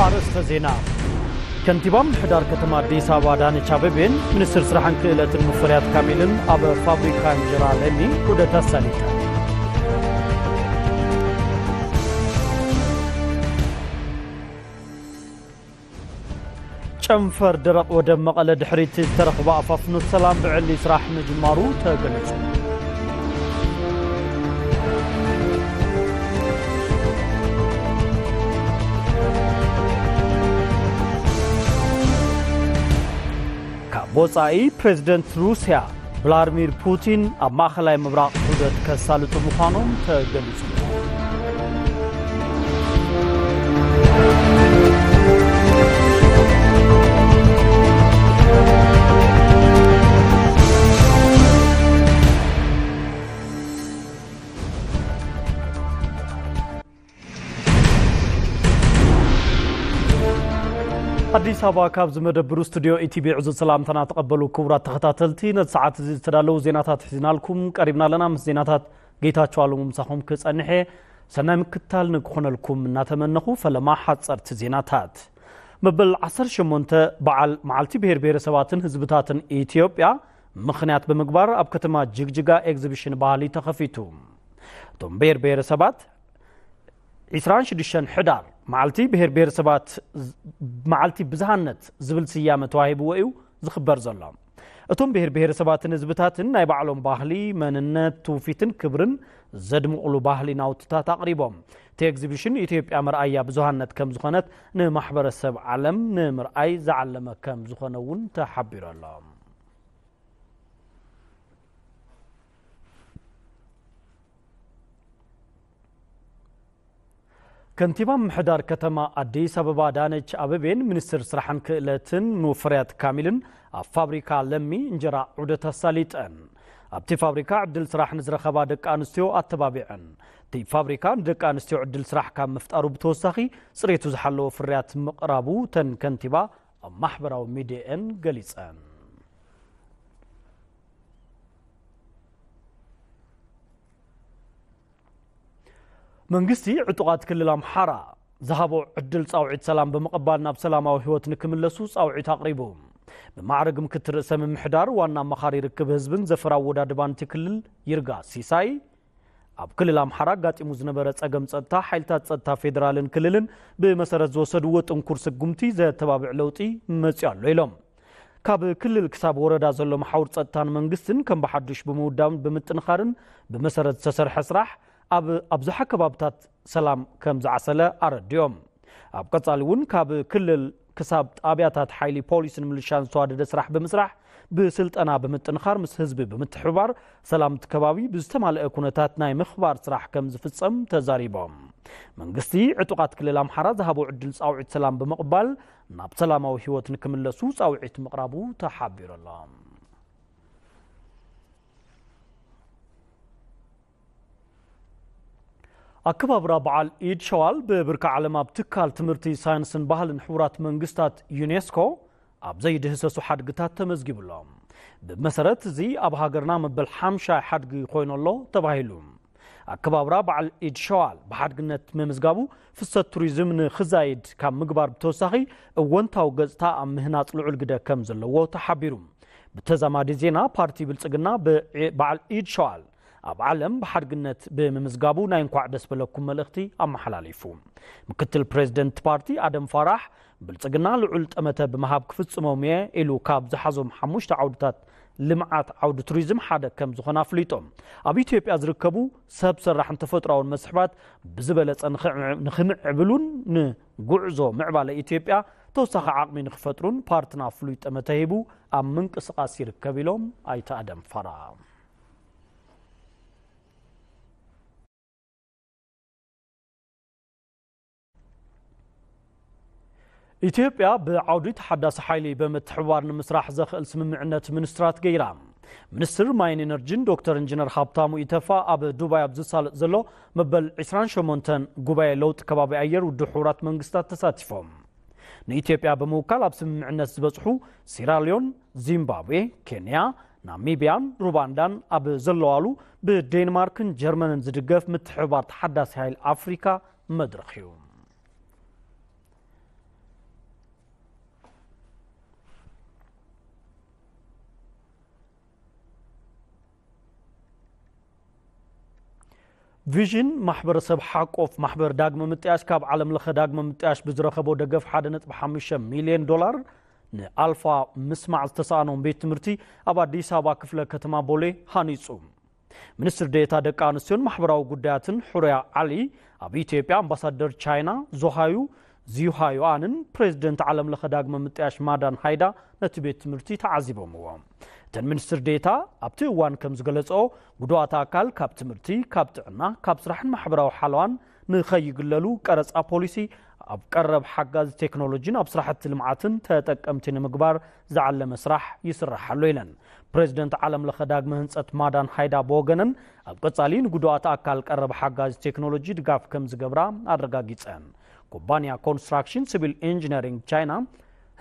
ኣርእስተ ዜና። ከንቲባ ምምሕዳር ከተማ ኣዲስ ኣበባ ኣዳነች ኣቤቤን ሚኒስትር ስራሕን ክእለትን ሙፈሪያት ካሚልን ኣብ ፋብሪካ እንጀራ ለሚ ዑደት ኣሳሊጠን። ጨንፈር ደረቕ ወደብ መቐለ ድሕሪት ዝተረኽበ ኣፋፍኖት ሰላም ብዕሊ ስራሕ ምጅማሩ ተገሊጹ። ካብ ወጻኢ ፕሬዝደንት ሩስያ ቭላድሚር ፑቲን ኣብ ማእኸላይ ምብራቕ ዑደት ከሳልጡ ምዃኖም ተገሊጹ። ኣዲስ ኣበባ ካብ ዝመደብሩ ስቱድዮ ኢቲቪ ዕዙዝ ሰላምታና ተቐበሉ። ክቡራት ተኸታተልቲ፣ ነቲ ሰዓት እዚ ዝተዳለዉ ዜናታት ሒዝናልኩም ቀሪብና ኣለና። ምስ ዜናታት ጌታቸው ኣለሙ ምሳኹም ክጸንሕ እየ። ሰናይ ምክትታል ንክኾነልኩም እናተመነኹ፣ ፈለማ ሓጸርቲ ዜናታት። መበል ዓሰርተ ሸሞንተ በዓል መዓልቲ ብሄር ብሄረሰባትን ህዝብታትን ኢትዮጵያ ምኽንያት ብምግባር ኣብ ከተማ ጅግጅጋ ኤግዚቢሽን ባህሊ ተኸፊቱ። እቶም ብሄር ብሄረሰባት ዒስራን ሽዱሽተን ሕዳር መዓልቲ ብሄር ብሄረሰባት፣ መዓልቲ ብዝሃነት ዝብል ስያመ ተዋሂብዎ እዩ ዝኽበር ዘሎ። እቶም ብሄር ብሄረሰባትን ህዝብታትን ናይ ባዕሎም ባህሊ፣ መንነት፣ ትውፊትን ክብርን ዘድምቑሉ ባህሊ ናውትታት ኣቕሪቦም። እቲ ኤግዚቢሽን ኢትዮጵያ መርኣያ ብዙሃነት ከም ዝኾነት ንማሕበረሰብ ዓለም ንምርኣይ ዝዓለመ ከም ዝኾነ እውን ተሓቢሩ ኣሎ። ከንቲባ ምምሕዳር ከተማ ኣዲስ ኣበባ ኣዳነች ኣቤቤን ሚኒስትር ስራሕን ክእለትን ሙፈሪያት ካሚልን ኣብ ፋብሪካ ለሚ እንጀራ ዑደት ኣሳሊጠን። ኣብቲ ፋብሪካ ዕድል ስራሕ ንዝረኸባ ደቂ ኣንስትዮ ኣተባቢዐን። እቲ ፋብሪካ ንደቂ ኣንስትዮ ዕድል ስራሕ ካብ ምፍጣሩ ብተወሳኺ፣ ጽሬቱ ዝሓለወ ፍርያት ምቕራቡ እተን ከንቲባ ኣብ ማሕበራዊ ሚዲየአን ገሊጸን። መንግስቲ ዕጡቓት ክልል ኣምሓራ ዝሃቦ ዕድል ጻውዒት ሰላም ብምቕባል ናብ ሰላማዊ ህይወት ንክምለሱ ጻውዒት ኣቕሪቡ። ብማዕረግ ምክትል ርእሰ ምምሕዳር ዋና ኣማኻሪ ርክብ ህዝብን ዘፈር ኣወዳድባን እቲ ክልል ይርጋ ሲሳይ፣ ኣብ ክልል ኣምሓራ ኣጋጢሙ ዝነበረ ጸገም ጸጥታ፣ ሓይልታት ጸጥታ ፌደራልን ክልልን ብመሰረት ዝወሰድዎ ጥንኩር ስጉምቲ ዘተባብዕ ለውጢ መጺኡ ኣሎ ኢሎም። ካብ ክልል ክሳብ ወረዳ ዘሎ መሓውር ጸጥታን መንግስትን ከም ብሓዱሽ ብምውዳብን ብምጥንኻርን ብመሰረት ዝተሰርሐ ስራሕ ኣብ ኣብዝሓ ከባብታት ሰላም ከም ዝዓሰለ ኣረዲኦም። ኣብ ቀጻሊ እውን ካብ ክልል ክሳብ ጣብያታት ሓይሊ ፖሊስን ምልሻን ዝተዋደደ ስራሕ ብምስራሕ፣ ብስልጠና ብምጥንኻር፣ ምስ ህዝቢ ብምትሕብባር፣ ሰላም እቲ ከባቢ ብዝተማልአ ኩነታት ናይ ምኽባር ስራሕ ከም ዝፍጸም ተዛሪቦም። መንግስቲ ዕጡቓት ክልል ኣምሓራ ዝሃቦ ዕድል ጻውዒት ሰላም ብምቕባል፣ ናብ ሰላማዊ ህይወት ንክምለሱ ጻውዒት ምቕራቡ ተሓቢሩ ኣሎ። ኣከባብራ በዓል ኢድ ሸዋል ብብርኪ ዓለም ኣብ ትካል ትምህርቲ፣ ሳይንስን ባህልን ሕቡራት መንግስታት፣ ዩኔስኮ፣ ኣብ ዘይድህሰሱ ሓድግታት ተመዝጊቡ ኣሎ። ብመሰረት እዚ ኣብ ሃገርና መበል ሓምሻይ ሓድጊ ኮይኑ ኣሎ ተባሂሉ። ኣከባብራ በዓል ኢድ ሸዋል ብሓድግነት ምምዝጋቡ ፍሰት ቱሪዝም ንኽዛይድ ካብ ምግባር ብተወሳኺ እወንታዊ ገጽታ ኣብ ምህናጽ ልዑል ግደ ከም ዘለዎ ተሓቢሩ። ብተዛማዲ ዜና ፓርቲ ብልጽግና ብዒ-፣ በዓል ኢድ ሸዋል ኣብ ዓለም ብሓድግነት ብምምዝጋቡ ናይ እንኳዕ ደስ በለኩም መልእኽቲ ኣመሓላሊፉ። ምክትል ፕሬዝደንት ፓርቲ ኣደም ፋራሕ ብልጽግና ልዑል ጠመተ ብምሃብ ክፍጽሞም እየ ኢሉ ካብ ዝሓዞም ሓሙሽተ ዓውድታት ልምዓት ዓውዲ ቱሪዝም ሓደ ከም ዝኾነ ኣፍሊጦም። ኣብ ኢትዮጵያ ዝርከቡ ሰብ ሰራሕን ተፈጥሮኣውን መስሕባት ብዝበለጸ ንኽዕ-፣ ንኽምዕብሉን ንጉዕዞ ምዕባለ ኢትዮጵያ ተወሳኺ ዓቕሚ ንኽፈጥሩን ፓርትና ፍሉይ ጠመተ ሂቡ ኣብ ምንቅስቓስ ይርከብ ኢሎም ኣይተ ኣደም ፋራ። ኢትዮጵያ ብዓውዲ ተሓዳሲ ሓይሊ ብምትሕብባር ንምስራሕ ዘኽእል ስምምዕነት ሚኒስትራት ገይራ። ሚኒስትር ማይን ኤነርጂን ዶክተር ኢንጂነር ሃብታሙ ኢተፋ ኣብ ዱባይ ኣብ ዝሳለጥ ዘሎ መበል ዕስራን ሸሞንተን ጉባኤ ለውጢ ከባቢ ኣየር ውድብ ሕቡራት መንግስታት ተሳቲፎም። ንኢትዮጵያ ብምውካል ኣብ ስምምዕነት ዝበጽሑ ሴራሊዮን፣ ዚምባብዌ፣ ኬንያ፣ ናሚቢያን ሩባንዳን ኣብ ዘለዋሉ ብዴንማርክን ጀርመንን ዝድገፍ ምትሕብባር ተሓዳሲ ሓይሊ ኣፍሪካ መድረኽ እዩ። ቪዥን ማሕበረሰብ ሓቆፍ ማሕበር ዳግመ ምጥያሽ ካብ ዓለም ለኸ ዳግመ ምጥያሽ ብዝረኸቦ ደገፍ ሓደ ነጥቢ ሓሙሽተ ሚልዮን ዶላር ንኣልፋ ምስማዕ ዝተሰኣኖም ቤት ትምህርቲ ኣብ ኣዲስ ኣበባ ክፍለ ከተማ ቦሌ ሃኒጹ። ሚኒስትር ዴኤታ ደቂ ኣንስትዮን ማሕበራዊ ጉዳያትን ሑሪያ ዓሊ ኣብ ኢትዮጵያ ኣምባሳደር ቻይና ዞሃዩ ዚዩሃዩኣንን ፕሬዚደንት ዓለም ለኸ ዳግመ ምጥያሽ ማዳን ሃይዳ ነቲ ቤት ትምህርቲ ተዓዚቦምዎ። እተን ሚኒስትር ዴኤታ ኣብቲ እዋን ከም ዝገለጸኦ፣ ጉዱኣት ኣካል ካብ ትምህርቲ፣ ካብ ጥዕና፣ ካብ ስራሕን ማሕበራዊ ሓለዋን ንኸይግለሉ ቀረጻ ፖሊሲ ኣብ ቀረብ ሓጋዚ ቴክኖሎጂን ኣብ ስራሕቲ ልምዓትን ተጠቀምቲ ንምግባር ዝዓለመ ስራሕ ይስራሕ ኣሎ ኢለን። ፕሬዚደንት ዓለም ለኸ ዳግመ ህንጸት ማዳን ሃይዳ ብወገነን ኣብ ቀጻሊ ንጉዱኣት ኣካል ቀረብ ሓጋዚ ቴክኖሎጂ ድጋፍ ከም ዝገብራ ኣረጋጊጸን። ኩባንያ ኮንስትራክሽን ሲቪል ኢንጂነሪንግ ቻይና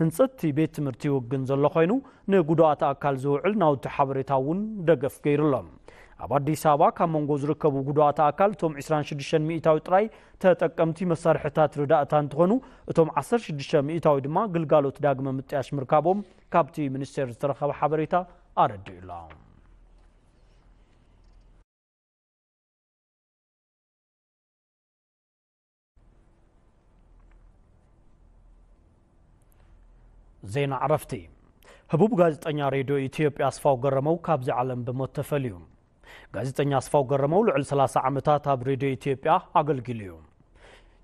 ህንጸት እቲ ቤት ትምህርቲ ይውግን ዘሎ ኮይኑ፣ ንጉዱኣት ኣካል ዝውዕል ናውቲ ሓበሬታ እውን ደገፍ ገይሩሎም። ኣብ ኣዲስ ኣበባ ካብ መንጎ ዝርከቡ ጉዱኣት ኣካል እቶም ዕስራን ሽዱሽተን ሚእታዊ ጥራይ ተጠቀምቲ መሳርሕታት ርዳእታ እንትኾኑ፣ እቶም ዓሰርተ ሽዱሽተ ሚእታዊ ድማ ግልጋሎት ዳግመ ምጥያሽ ምርካቦም ካብቲ ሚኒስቴር ዝተረኸበ ሓበሬታ ኣረዲኡ ኣሎ። ዜና ዕረፍቲ። ህቡብ ጋዜጠኛ ሬድዮ ኢትዮጵያ ኣስፋው ገረመው ካብዚ ዓለም ብሞት ተፈልዩ። ጋዜጠኛ ኣስፋው ገረመው ልዕሊ ሰላሳ ዓመታት ኣብ ሬድዮ ኢትዮጵያ ኣገልጊሉ እዩ።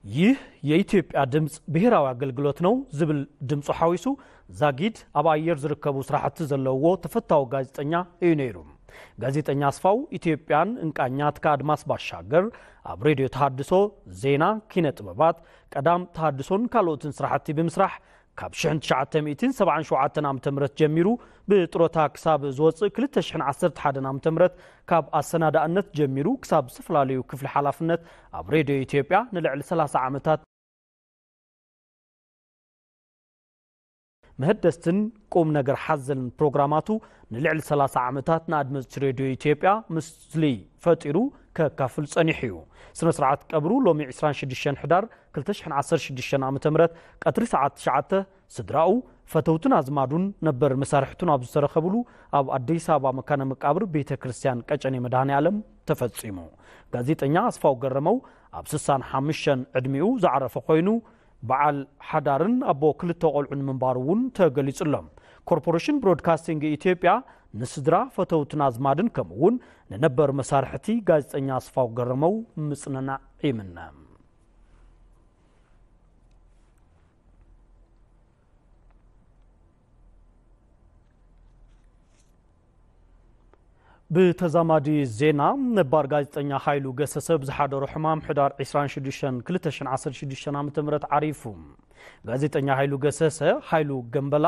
ይህ የኢትዮጵያ ድምፅ ብሔራዊ አገልግሎት ነው ዝብል ድምፁ ሓዊሱ ዛጊድ ኣብ ኣየር ዝርከቡ ስራሕቲ ዘለውዎ ተፈታዊ ጋዜጠኛ እዩ ነይሩ። ጋዜጠኛ ኣስፋው ኢትዮጵያን እንቃኛት ከኣድማስ ባሻገር ኣብ ሬድዮ ተሃድሶ፣ ዜና፣ ኪነ ጥበባት፣ ቀዳም ተሃድሶን ካልኦትን ስራሕቲ ብምስራሕ ካብ ሽሕን ትሽዓተ ሚእትን ሰብዓን ሸውዓተን ዓመተ ምህረት ጀሚሩ ብጥሮታ ክሳብ ዝወፅእ ክልተ ሽሕን ዓሰርተ ሓደን ዓመተ ምህረት ካብ ኣሰናዳእነት ጀሚሩ ክሳብ ዝተፈላለዩ ክፍሊ ሓላፍነት ኣብ ሬድዮ ኢትዮጵያ ንልዕሊ ሰላሳ ዓመታት መህደስትን ቁም ነገር ሓዘልን ፕሮግራማቱ ንልዕሊ ሰላሳ ዓመታት ንኣድመፅቲ ሬድዮ ኢትዮጵያ ምስሊ ፈጢሩ ከካፍል ጸኒሑ እዩ። ስነ ስርዓት ቀብሩ ሎሚ ዕስራን ሽዱሽተን ሕዳር ክልተ ሽሕን ዓሰርተ ሽዱሽተን ዓመተ ምህረት ቀትሪ ሰዓት ትሽዓተ ስድራኡ፣ ፈተውትን ኣዝማዱን ነበር መሳርሕቱን ኣብ ዝተረኸብሉ ኣብ ኣዲስ ኣበባ መካነ መቃብር ቤተ ክርስቲያን ቀጨኔ መድኃኔ ዓለም ተፈጺሙ። ጋዜጠኛ ኣስፋው ገረመው ኣብ ስሳን ሓሙሽተን ዕድሚኡ ዝዓረፈ ኮይኑ፣ በዓል ሓዳርን ኣቦ ክልተ ቆልዑን ምንባሩ እውን ተገሊጹ ኣሎ። ኮርፖሬሽን ብሮድካስቲንግ ኢትዮጵያ ንስድራ፣ ፈተውትን ኣዝማድን ከምኡ እውን ንነበር መሳርሕቲ ጋዜጠኛ ኣስፋው ገረመው ምጽንናዕ ይምነ። ብተዛማዲ ዜና፣ ነባር ጋዜጠኛ ሃይሉ ገሰሰ ብዝሓደሮ ሕማም ሕዳር ዕስራን ሽዱሽተን ክልተ ሽሕን ዓሰርተ ሽዱሽተን ዓመተ ምህረት ዓሪፉ። ጋዜጠኛ ሃይሉ ገሰሰ፣ ሃይሉ ገምበላ፣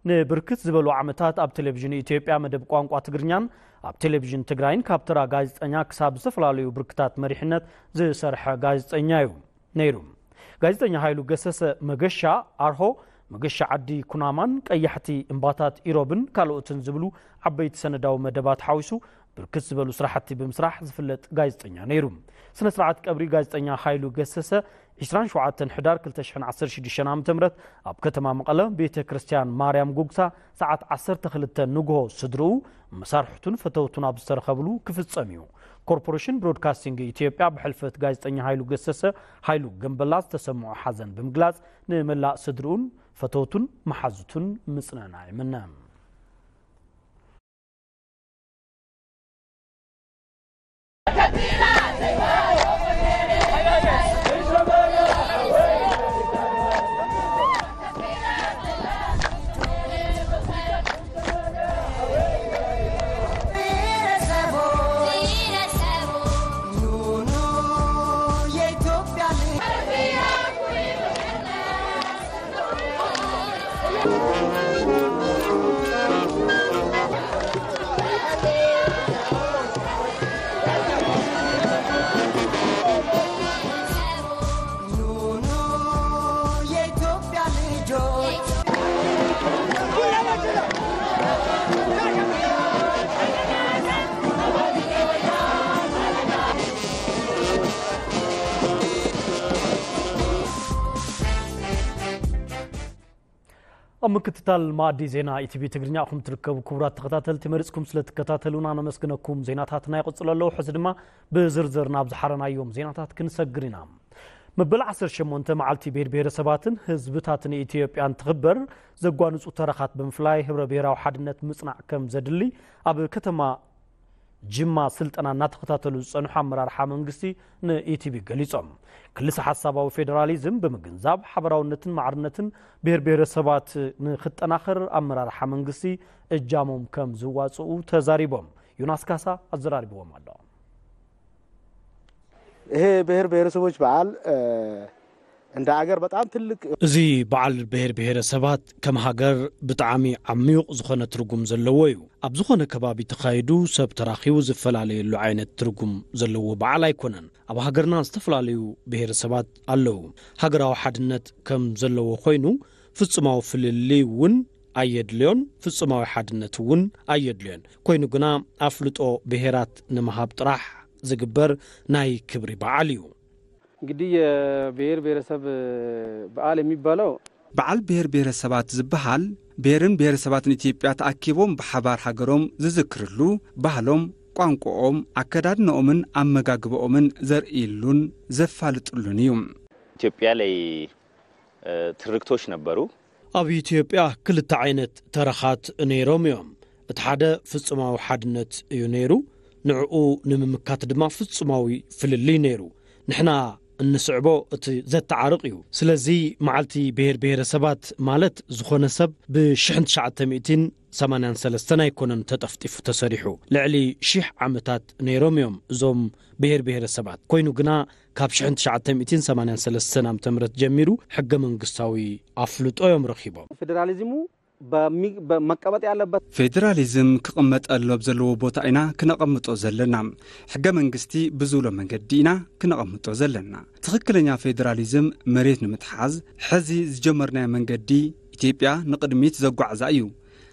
ንብርክት ዝበሉ ዓመታት ኣብ ቴሌቪዥን ኢትዮጵያ መደብ ቋንቋ ትግርኛን ኣብ ቴሌቪዥን ትግራይን ካብ ተራ ጋዜጠኛ ክሳብ ዝተፈላለዩ ብርክታት መሪሕነት ዝሰርሐ ጋዜጠኛ እዩ ነይሩ። ጋዜጠኛ ሃይሉ ገሰሰ መገሻ ኣርሆ፣ መገሻ ዓዲ ኩናማን ቀያሕቲ እምባታት ኢሮብን ካልኦትን ዝብሉ ዓበይቲ ሰነዳዊ መደባት ሓዊሱ ብርክት ዝበሉ ስራሕቲ ብምስራሕ ዝፍለጥ ጋዜጠኛ ነይሩ። ስነ ስርዓት ቀብሪ ጋዜጠኛ ሃይሉ ገሰሰ ዕስራን ሸውዓተን ሕዳር ክልተ ሽሕን ዓሰርተ ሽዱሽተን ዓመተ ምህረት ኣብ ከተማ መቐለ ቤተ ክርስቲያን ማርያም ጉግሳ ሰዓት ዓሰርተ ክልተ ንግሆ ስድርኡ፣ መሳርሕቱን ፈተውቱን ኣብ ዝተረኸብሉ ክፍጸም እዩ። ኮርፖሬሽን ብሮድካስቲንግ ኢትዮጵያ ብሕልፈት ጋዜጠኛ ሃይሉ ገሰሰ፣ ሃይሉ ገምበላ፣ ዝተሰምዖ ሓዘን ብምግላጽ ንመላእ ስድርኡን ፈተውቱን መሓዙቱን ምጽንናዕ ይምነ። ኣብ ምክትታል መኣዲ ዜና ኢቲቪ ትግርኛ ኢኹም ትርከቡ። ክቡራት ተኸታተልቲ፣ መሪጽኩም ስለ ትከታተሉና ነመስግነኩም። ዜናታትና ይቕጽሉ ኣለዉ። ሕዚ ድማ ብዝርዝር ናብ ዝሓረናዮም ዜናታት ክንሰግር ኢና። መበል ዓሰርተ ሸሞንተ መዓልቲ ብሄር ብሄረሰባትን ህዝብታትን ኢትዮጵያ እንትኽበር፣ ዘጓንጹ ተረኻት ብምፍላይ ህብረ ብሄራዊ ሓድነት ምጽናዕ ከም ዘድሊ ኣብ ከተማ ጅማ ስልጠና እናተኸታተሉ ዝጸንሑ ኣመራርሓ መንግስቲ ንኢቲቪ ገሊጾም። ክልሰ ሓሳባዊ ፌደራሊዝም ብምግንዛብ ሓበራውነትን ማዕርነትን ብሄር ብሄረሰባት ንኽጠናኸር ኣመራርሓ መንግስቲ እጃሞም ከም ዝዋጽኡ ተዛሪቦም። ዮናስ ካሳ ኣዘራሪብዎም ኣሎ። ይሄ ብሔር ብሔረሰቦች በዓል እንደ አገር በጣም ትልቅ። እዚ በዓል ብሔር ብሔረሰባት ከም ሃገር ብጣዕሚ ዓሚዩቕ ዝኾነ ትርጉም ዘለዎ እዩ። ኣብ ዝኾነ ከባቢ ተኻይዱ ሰብ ተራኺቡ ዝፈላለየሉ ዓይነት ትርጉም ዘለዎ በዓል ኣይኮነን። ኣብ ሃገርና ዝተፈላለዩ ብሔረሰባት ኣለዉ። ሃገራዊ ሓድነት ከም ዘለዎ ኮይኑ ፍጹማዊ ፍልልይ እውን ኣየድልዮን፣ ፍጹማዊ ሓድነት እውን ኣየድልዮን። ኮይኑ ግና ኣፍልጦ ብሔራት ንምሃብ ጥራሕ ዝግበር ናይ ክብሪ በዓል እዩ። እንግዲህ የብሔር ብሔረሰብ በዓል የሚባለው በዓል ብሔር ብሔረሰባት ዝበሃል ብሔርን ብሔረሰባትን ኢትዮጵያ ተኣኪቦም ብሓባር ሃገሮም ዝዝክርሉ፣ ባህሎም፣ ቋንቋኦም፣ ኣከዳድናኦምን ኣመጋግባኦምን ዘርእይሉን ዘፋልጥሉን እዩ። ኢትዮጵያ ላይ ትርክቶች ነበሩ። ኣብ ኢትዮጵያ ክልተ ዓይነት ተረኻት ነይሮም እዮም። እቲ ሓደ ፍጹማዊ ሓድነት እዩ ነይሩ። ንዕኡ ንምምካት ድማ ፍጹማዊ ፍልልይ ነይሩ። ንሕና እንስዕቦ እቲ ዘተዓርቕ እዩ። ስለዚ መዓልቲ ብሔር ብሔረሰባት ማለት ዝኾነ ሰብ ብሽሕን ትሽዓተ ሚእትን ሰማንያን ሰለስተን ኣይኮነን ተጠፍጢፉ ተሰሪሑ። ልዕሊ ሺሕ ዓመታት ነይሮም እዮም እዞም ብሔር ብሔረሰባት። ኮይኑ ግና ካብ ሽሕን ትሽዓተ ሚእትን ሰማንያን ሰለስተን ዓመተ ምህረት ጀሚሩ ሕገ መንግስታዊ ኣፍልጦ እዮም ረኺቦም። ፌዴራሊዝሙ በሚ- በመቀመጥ ያለበት ፌዴራሊዝም ክቕመጠሉ ኣብ ዘለዎ ቦታ ኢና ክነቐምጦ ዘለና። ሕገ መንግስቲ ብዝብሎ መንገዲ ኢና ክነቐምጦ ዘለና። ትኽክለኛ ፌዴራሊዝም መሬት ንምትሓዝ ሕዚ ዝጀመርናዮ መንገዲ ኢትዮጵያ ንቕድሚት ዘጓዕዛ እዩ።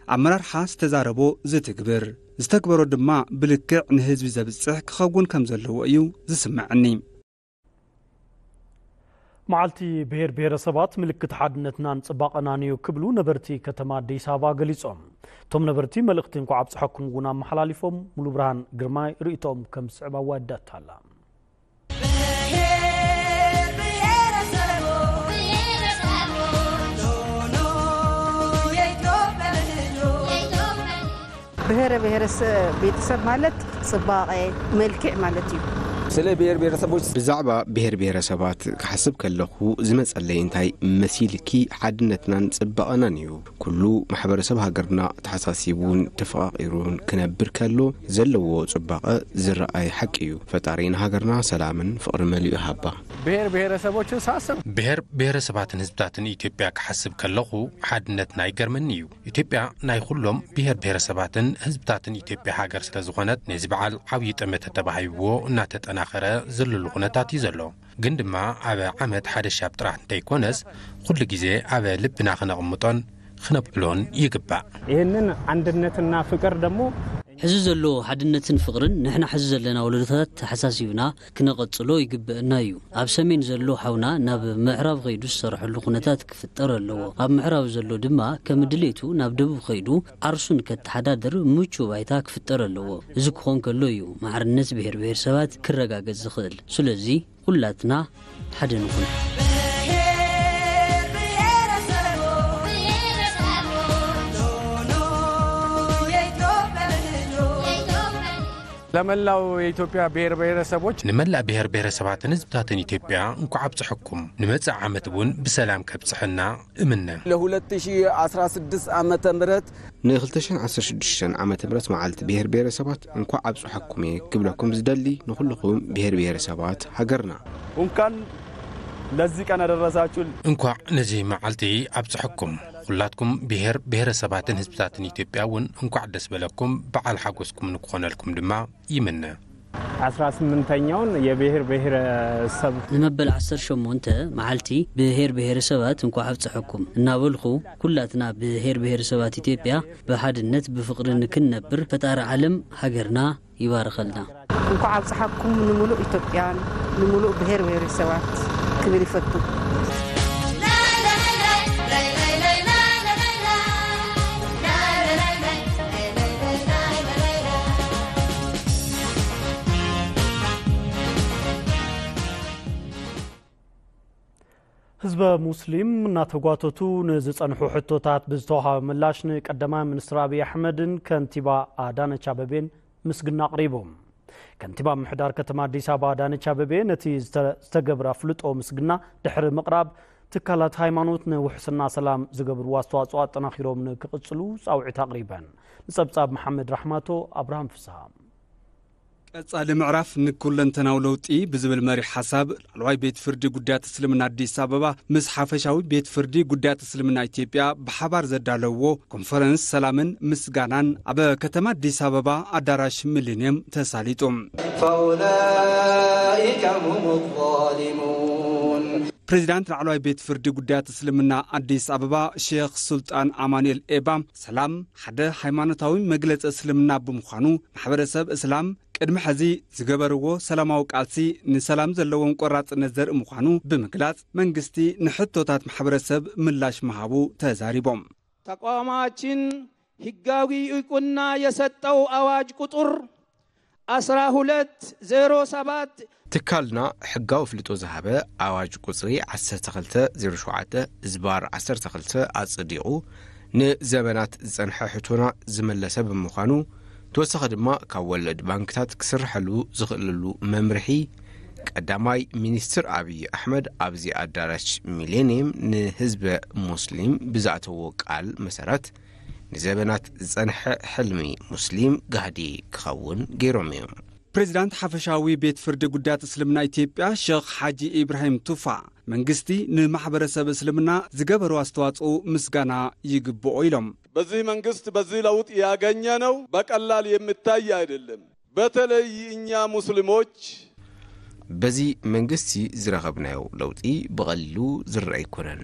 ኣመራርሓ ዝተዛረቦ ዝትግብር፣ ዝተግበሮ ድማ ብልክዕ ንህዝቢ ዘብጽሕ ክኸውን ከም ዘለዎ እዩ ዝስምዐኒ። መዓልቲ ብሔር ብሔረሰባት ምልክት ሓድነትናን ጽባቐናን እዩ ክብሉ ነበርቲ ከተማ ኣዲስ ኣበባ ገሊጾም። እቶም ነበርቲ መልእኽቲ እንኳዕ ኣብጽሐኩም እውን ኣመሓላሊፎም። ሙሉ ብርሃን ግርማይ ርእይቶኦም ከም ዝስዕብ ኣዋዳታ ኣላ። ብሔረ ብሔረሰብ ቤተሰብ ማለት ጽባቐ፣ መልክዕ ማለት እዩ። ስለ ብሔር ብሔረሰቦች ብዛዕባ ብሔር ብሔረሰባት ክሓስብ ከለኹ ዝመጸለይ እንታይ መሲልኪ ሓድነትናን ጽባቐናን እዩ። ኩሉ ማሕበረሰብ ሃገርና ተሓሳሲቡን ተፈቓቒሩን ክነብር ከሎ ዘለዎ ጽባቐ ዝረኣይ ሓቂ እዩ። ፈጣሪ ንሃገርና ሰላምን ፍቕሪ መሊኡ ይሃባ። ብሔር ብሔረሰቦችን ሳስብ ብሔር ብሔረሰባትን ህዝብታትን ኢትዮጵያ ክሓስብ ከለኹ ሓድነትና ይገርመኒ እዩ። ኢትዮጵያ ናይ ኩሎም ብሔር ብሔረሰባትን ህዝብታትን ኢትዮጵያ ሃገር ስለ ዝኾነት ነዚ በዓል ዓብዪ ጠመተ ተባሂብዎ እናተጠናኸረ ዘለሉ ኩነታት እዩ ዘሎ። ግን ድማ ኣብ ዓመት ሓደ ሻብ ጥራሕ እንተይኮነስ ኩሉ ግዜ ኣብ ልብና ክነቕምጦን ክነብዕሎን ይግባእ። ይህንን አንድነትና ፍቅር ደግሞ ሕዚ ዘሎ ሓድነትን ፍቕርን ንሕና ሕዚ ዘለና ወለዶታት ተሓሳሲብና ክነቐጽሎ ይግበአና እዩ። ኣብ ሰሜን ዘሎ ሓውና ናብ ምዕራብ ኸይዱ ዝሰርሐሉ ኩነታት ክፍጠር ኣለዎ። ኣብ ምዕራብ ዘሎ ድማ ከም ድሌቱ ናብ ደቡብ ኸይዱ ዓርሱን ከተሓዳድር ምቹ ባይታ ክፍጠር ኣለዎ። እዚ ክኾን ከሎ እዩ ማዕርነት ብሔር ብሔረሰባት ክረጋገጽ ዝኽእል። ስለዚ ኩላትና ሓደ ንኹን። ለመላው የኢትዮጵያ ብሔር ብሔረሰቦች ንመላእ ብሔር ብሔረሰባትን ህዝብታትን ኢትዮጵያ እንኳዕ ኣብጽሐኩም። ንመጽእ ዓመት እውን ብሰላም ከብጽሐና እምነ። ለ2016 ዓመተ ምህረት ን2016 ዓመተ ምህረት መዓልቲ ብሔር ብሔረሰባት እንኳዕ ኣብጽሐኩም እየ ክብለኩም ዝደሊ ንኹልኹም ብሔር ብሔረሰባት ሃገርና። እንኳን ለዚህ ቀን አደረሳችሁ። እንኳዕ ነዚ መዓልቲ ኣብጽሐኩም። ኩላትኩም ብሔር ብሔረሰባትን ህዝብታትን ኢትዮጵያ እውን እንኳዕ ደስ በለኩም። በዓል ሓጎስኩም ንክኾነልኩም ድማ ይምነ። አስራ ስምንተኛውን የብሔር ብሔረሰብ ንመበል ዓሰርተ ሸሞንተ መዓልቲ ብሔር ብሔረሰባት እንኳዕ ኣብጽሐኩም እናበልኹ፣ ኩላትና ብሔር ብሔረሰባት ኢትዮጵያ ብሓድነት ብፍቕሪ ንክንነብር ፈጣሪ ዓለም ሃገርና ይባርኸልና። እንኳዕ ኣብጽሓኩም ንምሉእ ኢትዮጵያን ንምሉእ ብሔር ብሔረሰባት ክብል ይፈቱ። በሙስሊም እናተጓተቱ ንዝጸንሑ ሕቶታት ብዝተዋሃበ ምላሽ፣ ንቀዳማይ ሚኒስትር ኣብይ ኣሕመድን ከንቲባ ኣዳነች ኣበቤን ምስግና ኣቕሪቦም። ከንቲባ ምምሕዳር ከተማ ኣዲስ ኣበባ ኣዳነች ኣበቤ ነቲ ዝተ-፣ ዝተገብረ ኣፍልጦ ምስግና ድሕሪ ምቕራብ፣ ትካላት ሃይማኖት ንውሕስና ሰላም ዝገብርዎ ኣስተዋጽኦ ኣጠናኺሮም ንክቕጽሉ ጻውዒት ኣቕሪበን። ንጸብጻብ መሓመድ ራሕማቶ፣ ኣብርሃም ፍስሃ። ቀጻሊ ምዕራፍ ንኩለንተናዊ ለውጢ ብዝብል መሪሕ ሓሳብ፣ ላዕለዋይ ቤት ፍርዲ ጉዳያት እስልምና ኣዲስ ኣበባ ምስ ሓፈሻዊ ቤት ፍርዲ ጉዳያት እስልምና ኢትዮጵያ ብሓባር ዘዳለውዎ ኮንፈረንስ ሰላምን ምስጋናን ኣብ ከተማ ኣዲስ ኣበባ ኣዳራሽ ሚሊንየም ተሳሊጡ። فأولئك هم الظالمون. ፕሬዚዳንት ላዕለዋይ ቤት ፍርዲ ጉዳያት እስልምና ኣዲስ ኣበባ ሼኽ ሱልጣን ኣማኑኤል ኤባ፣ ሰላም ሓደ ሃይማኖታዊ መግለጺ እስልምና ብምዃኑ፣ ማሕበረሰብ እስላም ቅድሚ ሕዚ ዝገበርዎ ሰላማዊ ቃልሲ ንሰላም ዘለዎም ቆራጽነት ዘርኢ ምዃኑ ብምግላጽ፣ መንግስቲ ንሕቶታት ማሕበረሰብ ምላሽ ምሃቡ ተዛሪቦም። ተቋማችን ህጋዊ እውቅና የሰጠው አዋጅ ቁጥር አስራ ሁለት ዜሮ ሰባት። ትካልና ሕጋዊ ኣፍልጦ ዝሃበ ኣዋጅ ቁጽሪ ዓሰርተ ክልተ ዜሮ ሸውዓተ ዝባር ዓሰርተ ክልተ ኣጽዲቑ፣ ንዘበናት ዝጸንሐ ሕቶና ዝመለሰ ብምዃኑ፣ ተወሳኺ ድማ ካብ ወለድ ባንክታት ክስርሐሉ ዝኽእለሉ መምርሒ ቀዳማይ ሚኒስትር ኣብይ ኣሕመድ ኣብዚ ኣዳራሽ ሚሌኒየም ንህዝበ ሙስሊም ብዝኣተዎ ቃል መሰረት፣ ንዘበናት ዝጸንሐ ሕልሚ ሙስሊም ጋህዲ ክኸውን ገይሮም እዮም። ፕሬዚዳንት ሓፈሻዊ ቤት ፍርዲ ጉዳያት እስልምና ኢትዮጵያ ሼኽ ሓጂ ኢብራሂም ቱፋ፣ መንግስቲ ንማሕበረሰብ እስልምና ዝገበሩ ኣስተዋጽኦ ምስጋና ይግብኦ ኢሎም። በዚህ መንግስት፣ በዚህ ለውጥ ያገኘነው በቀላል የሚታይ አይደለም። በተለይ እኛ ሙስሊሞች በዚ መንግስቲ ዝረኸብናዮ ለውጢ ብቐሊሉ ዝረአ ኣይኮነን።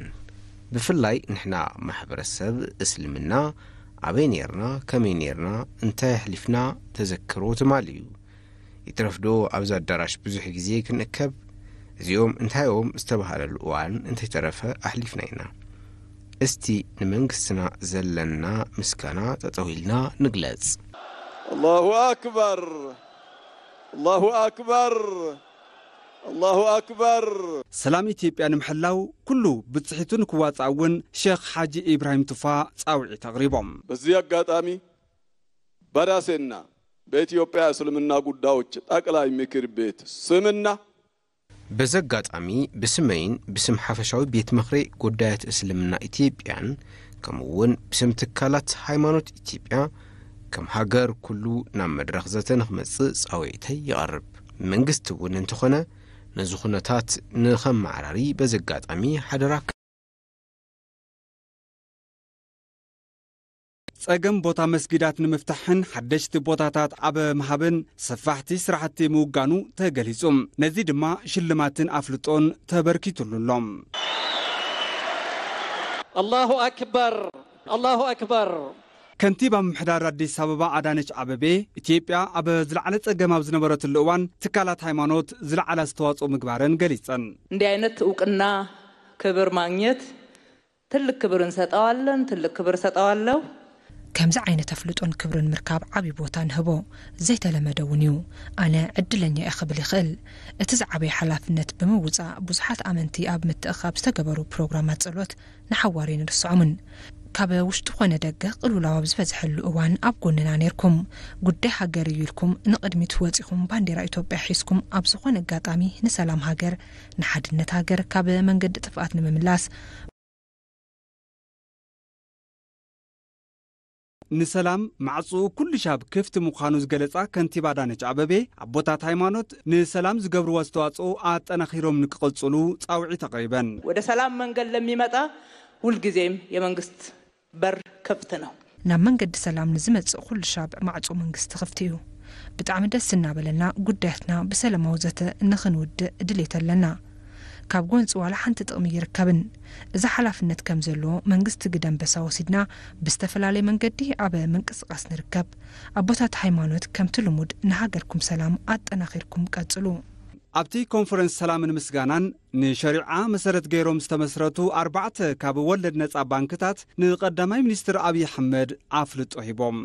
ብፍላይ ንሕና ማሕበረሰብ እስልምና ኣበይ ኔርና፣ ከመይ ኔርና፣ እንታይ ኣሕሊፍና ተዘክሮ ትማሊ እዩ። ይትረፍዶ ኣብዚ ኣዳራሽ ብዙሕ ግዜ ክንእከብ፣ እዚኦም እንታዮም ዝተባህለሉ እዋን እንተይተረፈ ኣሕሊፍና ኢና። እስቲ ንመንግስትና ዘለና ምስጋና ጠጠው ኢልና ንግለጽ። አላሁ አክበር፣ አላሁ አክበር፣ አላሁ አክበር። ሰላም ኢትዮጵያ ንምሕላው ኩሉ ብጽሒቱ ንክዋጻእ እውን ሼኽ ሓጂ ኢብራሂም ቱፋ ጻውዒት ኣቕሪቦም። በዚህ አጋጣሚ በራሴና በኢትዮጵያ እስልምና ጉዳዮች ጠቅላይ ምክር ቤት ስምና በዚ ኣጋጣሚ ብስመይን ብስም ሓፈሻዊ ቤት ምኽሪ ጉዳያት እስልምና ኢትዮጵያን ከምኡ እውን ብስም ትካላት ሃይማኖት ኢትዮጵያ ከም ሃገር ኩሉ ናብ መድረኽ ዘተ ንኽመጽእ ጻውዒተይ ይቐርብ። መንግስቲ እውን እንተኾነ ነዚ ኩነታት ንኸመዓራሪ በዚ ኣጋጣሚ ሓደራ ጸገም ቦታ መስጊዳት ንምፍታሕን ሓደሽቲ ቦታታት ኣብ ምሃብን ሰፋሕቲ ስራሕቲ ምውጋኑ ተገሊጹ። ነዚ ድማ ሽልማትን ኣፍልጦን ተበርኪቱሉ ኣሎ። አላሁ አክበር፣ አላሁ አክበር። ከንቲባ ምምሕዳር ኣዲስ ኣበባ ኣዳነች ኣበቤ፣ ኢትዮጵያ ኣብ ዝለዓለ ጸገም ኣብ ዝነበረትሉ እዋን ትካላት ሃይማኖት ዝለዓለ ኣስተዋጽኦ ምግባረን ገሊጸን። እንዲህ አይነት እውቅና፣ ክብር ማግኘት ትልቅ ክብር እንሰጠዋለን፣ ትልቅ ክብር እሰጠዋለሁ። ከምዚ ዓይነት ኣፍልጦን ክብርን ምርካብ ዓቢ ቦታ ንህቦ፣ ዘይተለመደ እውን እዩ። ኣነ ዕድለኛ እየ ክብል ይኽእል። እቲ ዝዓበየ ሓላፍነት ብምውጻእ፣ ብዙሓት ኣመንቲ ኣብ ምትእኽኻብ ዝተገበሩ ፕሮግራማት ጸሎት ንሓዋር ኣይንርስዖምን። ካብ ውሽጢ ኾነ ደገ ቅልውላው ኣብ ዝበዝሐሉ እዋን ኣብ ጎንና ኔርኩም። ጉዳይ ሃገር እዩ ኢልኩም ንቕድሚት ወጺኹም ባንዴራ ኢትዮጵያ ሒዝኩም ኣብ ዝኾነ ኣጋጣሚ ንሰላም ሃገር፣ ንሓድነት ሃገር ካብ መንገዲ ጥፍኣት ንምምላስ፣ ንሰላም ማዕጽኡ ኩሉ ሻብ ክፍቲ ምዃኑ ዝገለጻ ከንቲባ ኣዳነች ኣበቤ፣ ኣቦታት ሃይማኖት ንሰላም ዝገብርዎ ኣስተዋጽኦ ኣጠናኺሮም ንክቕጽሉ ጻውዒት ኣቕሪበን። ወደ ሰላም መንገድ ለሚመጣ ሁልጊዜም የመንግስት በር ክፍት ነው። ናብ መንገዲ ሰላም ንዝመጽእ ኩሉ ሻብ ማዕጾ መንግስቲ ክፍቲ እዩ። ብጣዕሚ ደስ እናበለና ጉዳያትና ብሰላማዊ ዘተ ንኽንውድእ ድሌት ኣለና። ካብ ጎንጺ ዋላ ሓንቲ ጥቕሚ ይርከብን። እዚ ሓላፍነት ከም ዘለዎ መንግስቲ ግደ ኣንበሳ ወሲድና ብዝተፈላለየ መንገዲ ኣብ ምንቅስቓስ ንርከብ። ኣቦታት ሃይማኖት ከምቲ ልሙድ ንሃገርኩም ሰላም ኣጠናኺርኩም ቀጽሉ። ኣብቲ ኮንፈረንስ ሰላምን ምስጋናን ንሸሪዓ መሰረት ገይሮም ዝተመስረቱ ኣርባዕተ ካብ ወለድ ነጻ ባንክታት ንቀዳማይ ሚኒስትር ኣብይ ኣሕመድ ኣፍልጦ ሂቦም።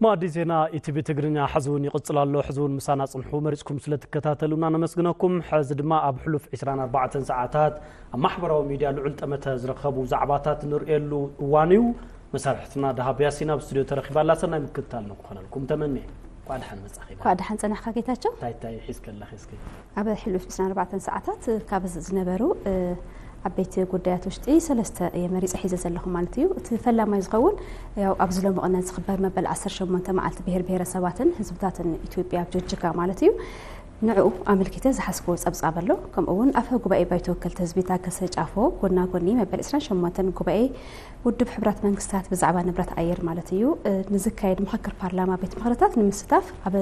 መኣዲ ዜና ኢቲቪ ትግርኛ ሕዚ እውን ይቕጽል ኣሎ። ሕዚ እውን ምሳና ጽንሑ፣ መሪጽኩም ስለ ትከታተሉና ነመስግነኩም። ሕዚ ድማ ኣብ ሕሉፍ ዕስራን ኣርባዕተን ሰዓታት ኣብ ማሕበራዊ ሚድያ ልዑል ጠመተ ዝረኸቡ ዛዕባታት ንርእየሉ እዋን እዩ። መሳርሕትና ደሃብ ያሲን ኣብ ስቱድዮ ተረኺባ ኣላ። ሰናይ ምክትታል ንክኾነልኩም ተመንየ። እንኳዕ ደሓን መጻኺ። እንኳዕ ደሓን ጸናሕካ ጌታቸው። እንታይ እንታይ ሒዝከ ኣለኺ እስኪ? ኣብ ሕሉፍ ዕስራን ኣርባዕተን ሰዓታት ካብ ዝነበሩ፣ እ፣ ዓበይቲ ጉዳያት ውሽጢ ሰለስተ እየ መሪጸ ሒዘ ዘለኹ ማለት እዩ። እቲ ፈላማይ ዝኸውን ያው ኣብዚ ሎሚ ቅነ ዝኽበር መበል ዓሰርተ ሸሞንተ መዓልቲ ብሄር ብሄረሰባትን ህዝብታትን ኢትዮጵያ ኣብ ጅጅጋ ማለት እዩ። ንዕኡ ኣመልኪተ ዝሓዝክዎ ጸብጻብ ኣሎ። ከምኡ እውን ኣፈ ጉባኤ ባይቶ ወከልቲ ህዝቢ ታገሰ ጫፎ ጎና ጎኒ መበል ዕስራን ሸሞንተን ጉባኤ ውድብ ሕቡራት መንግስታት ብዛዕባ ንብረት ኣየር ማለት እዩ፣ እ፣ ንዝካየድ ምኽክር ፓርላማ ቤት ምኽርታት ንምስታፍ ኣብ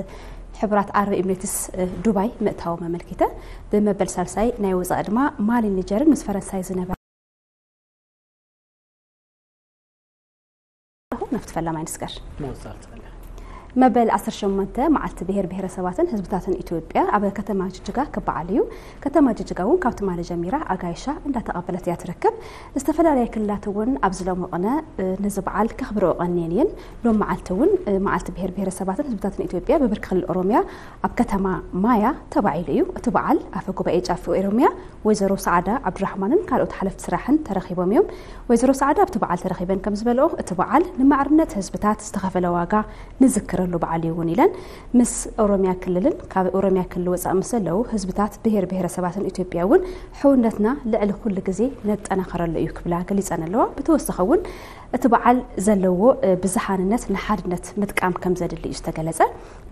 ሕቡራት ዓረብ ኤምሬትስ፣ እ፣ ዱባይ ምእታዎም ኣመልኪተ። ብመበል ሳልሳይ ናይ ወጻኢ ድማ ማሊ ኒጀርን ምስ ፈረንሳይ ዝነበረ ናብቲ ፈላማይ ንስገር። መወጻል ትፈልያ። መበል ዓሰርተ ሸሞንተ መዓልቲ ብሄር ብሄረሰባትን ህዝብታትን ኢትዮጵያ ኣብ ከተማ ጅጅጋ ክበዓል እዩ። ከተማ ጅጅጋ እውን ካብ ትማሊ ጀሚራ ኣጋይሻ እንዳተቐበለት እያ ትርከብ። ዝተፈላለያ ክልላት እውን ኣብዚ ሎሚ ቅነ፣ እ፣ ነዚ በዓል ከኽብርኦ ቀንየን እየን። ሎም መዓልቲ እውን፣ እ፣ መዓልቲ ብሄር ብሄረሰባትን ህዝብታትን ኢትዮጵያ ብብርኪ ክልል ኦሮሚያ ኣብ ከተማ ማያ ተባዒሉ እዩ። እቲ በዓል ኣፈ ጉባኤ ጫፍ ኦሮሚያ ወይዘሮ ሰዓዳ ዓብዱራሕማንን ካልኦት ሓለፍቲ ስራሕን ተረኺቦም እዮም። ወይዘሮ ሰዓዳ ኣብቲ በዓል ተረኺበን ከም ዝበልኦ፣ እቲ በዓል ንማዕርነት ህዝብታት ዝተኸፈለ ዋጋ ንዝክረሉ በዓል እዩ እውን ኢለን። ምስ ኦሮሚያ ክልልን ካብ ኦሮሚያ ክልል ወፃእ ምስ ዘለዉ ህዝብታት ብሄር ብሄረሰባትን ኢትዮጵያ እውን ሕውነትና ልዕሊ ኩሉ ግዜ ነጠናኸረሉ እዩ ክብላ ገሊፀን ኣለዋ። ብተወሳኺ እውን እቲ በዓል ዘለዎ፣ እ፣ ብዝሃንነት ንሓድነት ምጥቃም ከም ዘድሊ እዩ ዝተገለጸ።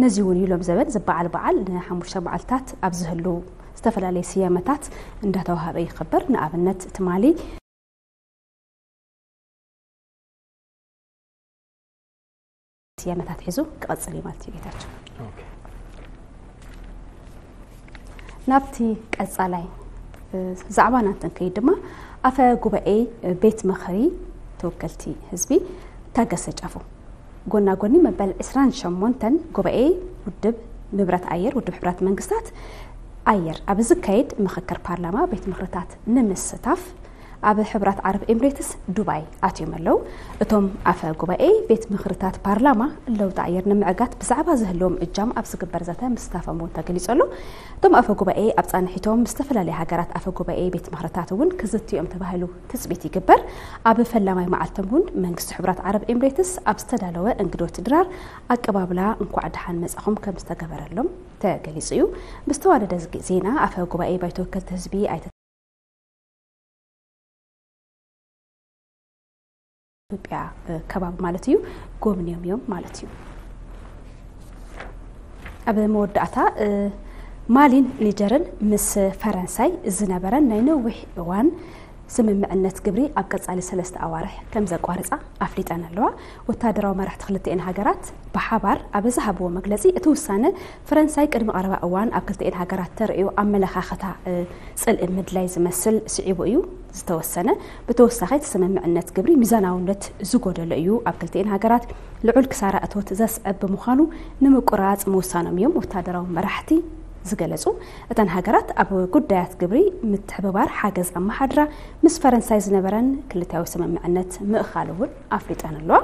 ነዚ እውን እዩ ሎም ዘበን ዝበዓል በዓል ንሓሙሽተ መዓልታት ኣብ ዝህሉ ዝተፈላለየ ስያመታት እንዳተዋሃበ ይኽበር። ንኣብነት ትማሊ ስያመታት ሒዙ ክቐጽል እዩ ማለት እዩ ጌታቸው። ኦኬ። ናብቲ ቀጻላይ፣ እ፣ ዛዕባና እንትንከይድ ድማ ኣፈ ጉባኤ ቤት ምኽሪ ተወከልቲ ህዝቢ ታገሰ ጫፎ ጎና ጎኒ መበል ዕስራን ሸሞንተን ጉባኤ ውድብ ንብረት ኣየር፣ ውድብ ሕብራት መንግስታት ኣየር ኣብ ዝካየድ ምኽክር ፓርላማ ቤት ምኽርታት ንምስታፍ ኣብ ሕብራት ዓረብ ኤምሬትስ ዱባይ ኣትዮም ኣለዉ። እቶም ኣፈ ጉባኤ ቤት ምኽርታት ፓርላማ ለውጢ ኣየር ንምዕጋት ብዛዕባ ዝህልዎም እጃም ኣብ ዝግበር ዘተ ምስታፎም እውን ተገሊጹ ኣሎ። እቶም ኣፈ ጉባኤ ኣብ ጻንሒቶም ምስ ዝተፈላለያ ሃገራት ኣፈ ጉባኤ ቤት ምኽርታት እውን ክዝትዮም ተባሂሉ ትጽቢት ይግበር። ኣብ ፈላማይ መዓልቶም እውን መንግስቲ ሕብራት ዓረብ ኤምሬትስ ኣብ ዝተዳለወ እንግዶት ድራር ኣቀባብላ እንኳዕ ደሓን መጻኹም ከም ዝተገበረሎም ተገሊጹ እዩ። ብዝተዋደደ ዝግ-፣ ዜና ኣፈ ጉባኤ ባይቶ ወከልቲ ህዝቢ ኣይተ ኢትዮጵያ፣ እ፣ ከባቢ ማለት እዩ፣ ጎብንዮም እዮም ማለት እዩ። ኣብ መወዳእታ፣ እ፣ ማሊን ኒጀርን ምስ ፈረንሳይ ዝነበረን ናይ ነዊሕ እዋን ስምምዕነት ግብሪ ኣብ ቀጻሊ ሰለስተ ኣዋርሕ ከም ዘቋርጻ ኣፍሊጠን ኣለዋ። ወታደራዊ መራሕቲ ክልቲኤን ሃገራት ብሓባር ኣብ ዝሃብዎ መግለጺ፣ እቲ ውሳነ ፈረንሳይ ቅድሚ ቀረባ እዋን ኣብ ክልቲኤን ሃገራት ተርእዮ ኣመለኻኽታ፣ እ፣ ጽልኢ ምድላይ ዝመስል ስዒቡ እዩ ዝተወሰነ። ብተወሳኺ፣ እቲ ስምምዕነት ግብሪ ሚዛናውነት ዝጎደሎ እዩ፣ ኣብ ክልቲኤን ሃገራት ልዑል ክሳራ እቶት ዘስዕብ ብምዃኑ ንምቁራጽ ምውሳኖም እዮም ወታደራዊ መራሕቲ ዝገለጹ። እተን ሃገራት ኣብ ጉዳያት ግብሪ ምትሕብባር ሓገዝ ኣመሓድራ ምስ ፈረንሳይ ዝነበረን ክልቲያዊ ስምምዕነት ምእኻል እውን ኣፍሊጠን ኣለዋ።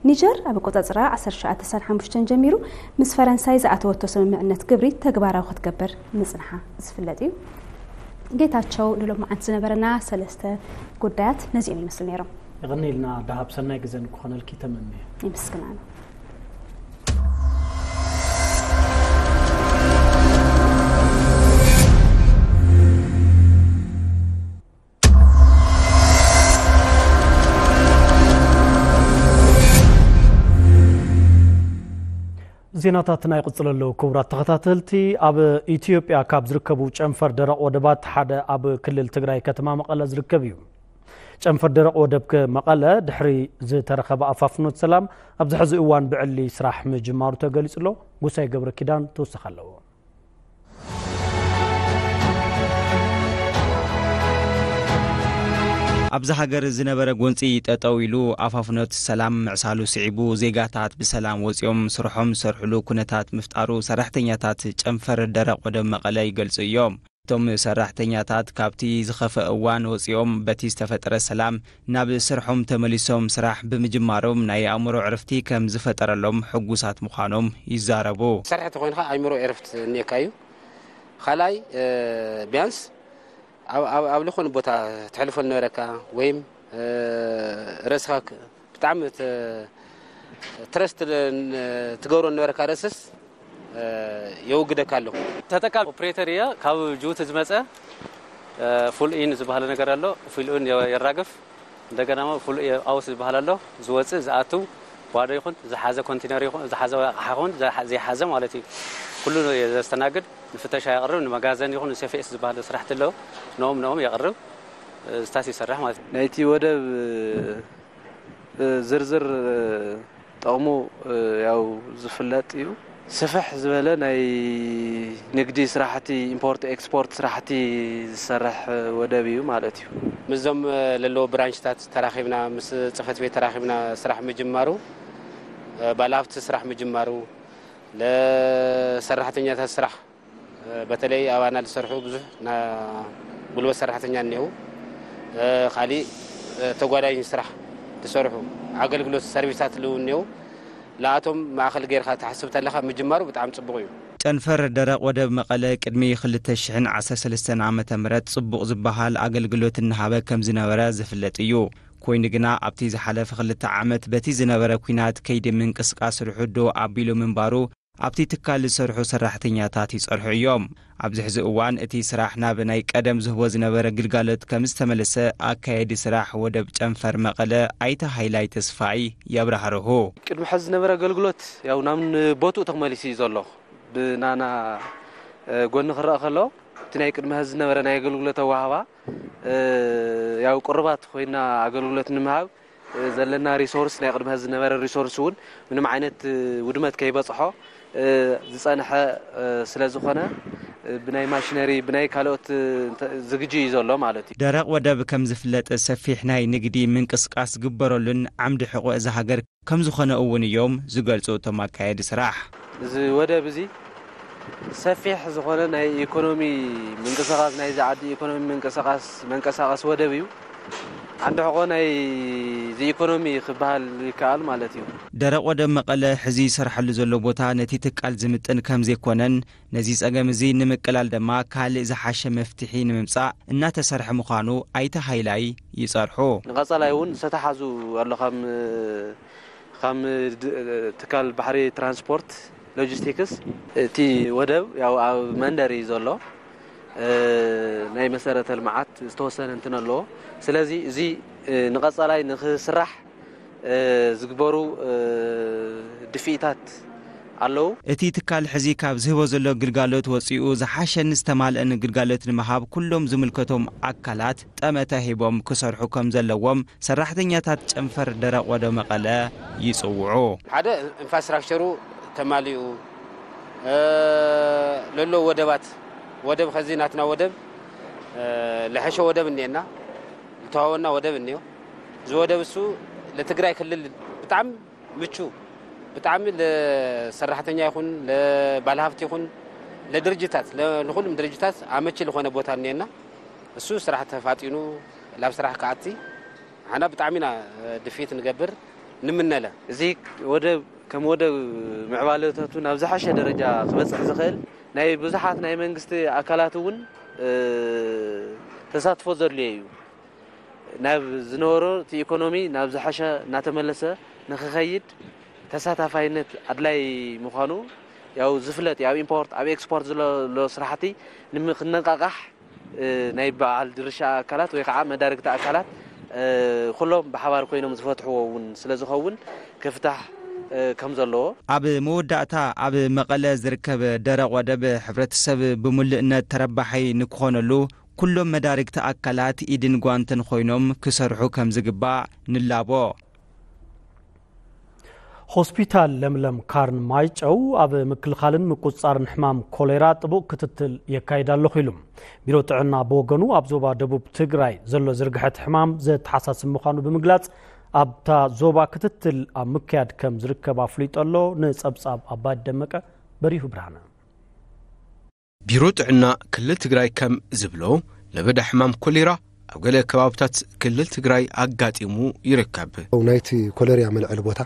ኒጀር ኣብ ኣቆጻጽራ ዓሰርተ ትሽዓተ ስሳን ሓሙሽተን ጀሚሩ ምስ ፈረንሳይ ዝኣተወቶ ስምምዕነት ግብሪ ተግባራዊ ክትገብር ምጽንሓ ዝፍለጥ እዩ። ጌታቸው፣ ንሎማዓንቲ ዝነበረና ሰለስተ ጉዳያት ነዚኦም ይመስሉ ነይሮም። የቐንየልና ደሃብ፣ ሰናይ ግዜ ንክኾነልኪ ተመንየ። የመስግናለሁ። ዜናታትና ይቕጽሉ ኣለዉ። ክቡራት ተኸታተልቲ፣ ኣብ ኢትዮጵያ ካብ ዝርከቡ ጨንፈር ደረቕ ወደባት ሓደ ኣብ ክልል ትግራይ ከተማ መቐለ ዝርከብ እዩ። ጨንፈር ደረቕ ወደብ ከ-፣ መቐለ ድሕሪ ዝተረኸበ ኣፋፍኖት ሰላም ኣብዚ ሕዚ እዋን ብዕሊ ስራሕ ምጅማሩ ተገሊጹ ኣሎ። ጎሳይ ገብረ ኪዳን ተወሳኺ ኣለዎ። ኣብዚ ሃገር ዝነበረ ጎንጺ ጠጠው ኢሉ፣ ኣፋፍኖት ሰላም ምዕሳሉ ስዒቡ፣ ዜጋታት ብሰላም ወጺኦም ስርሖም ዝሰርሕሉ ኩነታት ምፍጣሩ ሰራሕተኛታት ጨንፈር ደረቕ ወደብ መቐለ ይገልጹ እዮም። እቶም ሰራሕተኛታት ካብቲ ዝኸፍአ እዋን ወፂኦም በቲ ዝተፈጠረ ሰላም ናብ ስርሖም ተመሊሶም ስራሕ ብምጅማሮም ናይ ኣእምሮ ዕረፍቲ ከም ዝፈጠረሎም ሕጉሳት ምዃኖም ይዛረቡ። ትሰርሕ ተኾይንካ ኣእምሮ ዕረፍቲ እኒኤካ እዩ። ካልኣይ ቢያንስ ኣብ ዝኾነ ቦታ ትሕልፎ ዝነበረካ ወይም ርእስኻ ብጣዕሚ ትረስት ትገብሮ ዝነበረካ ርእስስ የውግደካ ኣሎ። ተጠቃሚ ኦፕሬተር እየ። ካብ ጅቡቲ ዝመፀ ፉል ኢን ዝበሃል ነገር ኣሎ። ፉል ኢን የራግፍ። እንደገና ፉል ኣውት ዝበሃል ኣሎ። ዝወፅእ ዝኣቱ ባዶ ይኹን ዝሓዘ ኮንቴነር ይኹን ዝሓዘ ኣቕሓ ይኹን ዘይሓዘ ማለት እዩ፣ ኩሉ የስተናግድ። ንፍተሻ የቕርብ። ንመጋዘን ይኹን ንሴፍኤስ ዝበሃል ስራሕቲ ኣለዉ፣ ንኦም ንኦም የቕርብ። ዝታስ ይሰርሕ ማለት እዩ። ናይቲ ወደብ ዝርዝር ጠቕሙ ያው ዝፍለጥ እዩ። ስፍሕ ዝበለ ናይ ንግዲ ስራሕቲ፣ ኢምፖርት ኤክስፖርት ስራሕቲ ዝሰርሕ ወደብ እዩ ማለት እዩ። ምስዞም ለለዎ ብራንችታት ተራኺብና፣ ምስ ፅፈት ቤት ተራኺብና ስራሕ ምጅማሩ፣ ባለሃብቲ ስራሕ ምጅማሩ፣ ለሰራሕተኛታት ስራሕ በተለይ ኣባና ዝሰርሑ ብዙሕ ና ጉልበት ሰራሕተኛ እኒው፣ ካሊእ ተጓዳኝ ስራሕ ዝሰርሑ ኣገልግሎት ሰርቪሳት ልው እኒው፣ ለኣቶም ማእኸል ጌርካ ትሓስብ ተለኻ ምጅማሩ ብጣዕሚ ፅቡቕ እዩ። ጨንፈር ደረቕ ወደብ መቐለ ቅድሚ ክልተ ሽሕን ዓሰርተ ሰለስተን ዓመተ ምህረት ፅቡቕ ዝበሃል ኣገልግሎት እናሃበ ከም ዝነበረ ዝፍለጥ እዩ። ኮይኑ ግና ኣብቲ ዝሓለፈ ክልተ ዓመት በቲ ዝነበረ ኲናት ከይዲ ምንቅስቃስ ርሑዶ ኣቢሉ ምንባሩ ኣብቲ ትካል ዝሰርሑ ሰራሕተኛታት ይጸርሑ እዮም። ኣብዚ ሕዚ እዋን እቲ ስራሕ ናብ ናይ ቀደም ዝህቦ ዝነበረ ግልጋሎት ከም ዝተመለሰ ኣካየዲ ስራሕ ወደብ ጨንፈር መቐለ ኣይተ ሃይላይ ተስፋይ የብራህርሁ። ቅድሚ ሕዚ ዝነበረ ኣገልግሎት ያው ናብ ቦትኡ ተመሊሱ እዩ ዘሎ። ብናና ጎኒ ክረአ ከሎ እቲ ናይ ቅድሚ ሕዚ ዝነበረ ናይ ኣገልግሎት ኣዋህባ ያው ቅሩባት ኮይና ኣገልግሎት ንምሃብ ዘለና ሪሶርስ ናይ ቅድሚ ሕዚ ዝነበረ ሪሶርስ እውን ምንም ዓይነት ውድመት ከይበፅሖ ዝፀንሐ ስለ ዝኾነ ብናይ ማሽነሪ ብናይ ካልኦት ዝግጅ እዩ ዘሎ ማለት እዩ። ደረቕ ወደብ ከም ዝፍለጥ ሰፊሕ ናይ ንግዲ ምንቅስቃስ ዝግበረሉን ዓምዲ ሕቆ እዛ ሃገር ከም ዝኾነ እውን እዮም ዝገልፁ እቶም ኣካየዲ ስራሕ። እዚ ወደብ እዚ ሰፊሕ ዝኾነ ናይ ኢኮኖሚ ምንቅስቃስ ናይዚ ዓዲ ኢኮኖሚ ምንቅስቃስ መንቀሳቀሲ ወደብ እዩ። ዓንዲ ሕቆ ናይ እዚ ኢኮኖሚ ክበሃል ይከኣል ማለት እዩ። ደረቕ ወደብ መቐለ ሕዚ ይሰርሐሉ ዘሎ ቦታ ነቲ ትካል ዝምጥን ከም ዘይኮነን ነዚ ጸገም እዚ ንምቅላል ድማ ካልእ ዝሓሸ መፍትሒ ንምምጻእ እናተሰርሐ ምዃኑ ኣይተ ሃይላይ ይጸርሑ። ንቐጸላይ እውን ዝተተሓዙ ኣሎ ከም ከም ትካል ባሕሪ ትራንስፖርት ሎጂስቲክስ እቲ ወደብ ያው ኣብ መንደር እዩ ዘሎ። ናይ መሰረተ ልምዓት ዝተወሰነ እንትን ኣለዎ። ስለዚ እዚ ንቐጻላይ ንክስራሕ ዝግበሩ ድፍኢታት ኣለዉ። እቲ ትካል ሕዚ ካብ ዝህቦ ዘሎ ግልጋሎት ወፂኡ ዝሓሸን ዝተማልአን ግልጋሎት ንምሃብ ኩሎም ዝምልከቶም ኣካላት ጠመተ ሂቦም ክሰርሑ ከም ዘለዎም ሰራሕተኛታት ጨንፈር ደረቕ ወደብ መቐለ ይፅውዑ። ሓደ ኢንፍራስትራክቸሩ ተማሊኡ ለሎ ወደባት፣ ወደብ ከዚ ናትና ወደብ ለሐሸ ወደብ እኒኤና፣ ዝተዋወና ወደብ እኒኦ። እዚ ወደብ እሱ ለትግራይ ክልል ብጣዕሚ ምቹ፣ ብጣዕሚ ለሰራሕተኛ ይኹን ለባለሃብት ይኹን ለድርጅታት ንኹሉም ድርጅታት ኣመቺ ዝኾነ ቦታ እኒኤና። እሱ ስራሕ ተፋጢኑ ላብ ስራሕ ክኣቲ ሓና ብጣዕሚ ኢና ድፊት ንገብር ንምነለ። እዚ ወደብ ከም ወደብ ምዕባለታቱ ናብ ዝሓሸ ደረጃ ክበፅሕ ዝኽእል ናይ ብዙሓት ናይ መንግስቲ ኣካላት እውን ተሳትፎ ዘድልዮ እዩ። ናብ ዝነበሮ እቲ ኢኮኖሚ ናብ ዝሓሸ እናተመለሰ ንክኸይድ ተሳታፋይነት ኣድላይ ምዃኑ ያው ዝፍለጥ እዩ። ኣብ ኢምፖርት ኣብ ኤክስፖርት ዘሎ ስራሕቲ ንምክነቃቃሕ ናይ በዓል ድርሻ ኣካላት ወይ ከዓ መዳርግቲ ኣካላት ኩሎም ብሓባር ኮይኖም ዝፈትሕዎ እውን ስለ ዝኸውን ክፍታሕ ከም ዘለዎ። ኣብ መወዳእታ ኣብ መቐለ ዝርከብ ደረቕ ወደብ ሕብረተሰብ ብምሉእነት ተረባሓይ ንክኾነሉ ኩሎም መዳርግቲ ኣካላት ኢድን ጓንትን ኮይኖም ክሰርሑ ከም ዝግባእ ንላቦ። ሆስፒታል ለምለም ካርን ማይጨው ኣብ ምክልኻልን ምቁፅፃርን ሕማም ኮሌራ ጥቡቕ ክትትል የካይድ ኣለኹ ኢሉ። ቢሮ ጥዕና ብወገኑ ኣብ ዞባ ደቡብ ትግራይ ዘሎ ዝርግሐት ሕማም ዘተሓሳስብ ምዃኑ ብምግላፅ ኣብታ ዞባ ክትትል ኣብ ምክያድ ከም ዝርከብ ኣፍሊጡ ኣሎ። ንፀብፃብ ኣባይ ደመቀ በሪሁ ብርሃነ። ቢሮ ጥዕና ክልል ትግራይ ከም ዝብሎ፣ ለበዳ ሕማም ኮሌራ ኣብ ገለ ከባብታት ክልል ትግራይ ኣጋጢሙ ይርከብ። ናይቲ ኮለርያ መልዐሊ ቦታ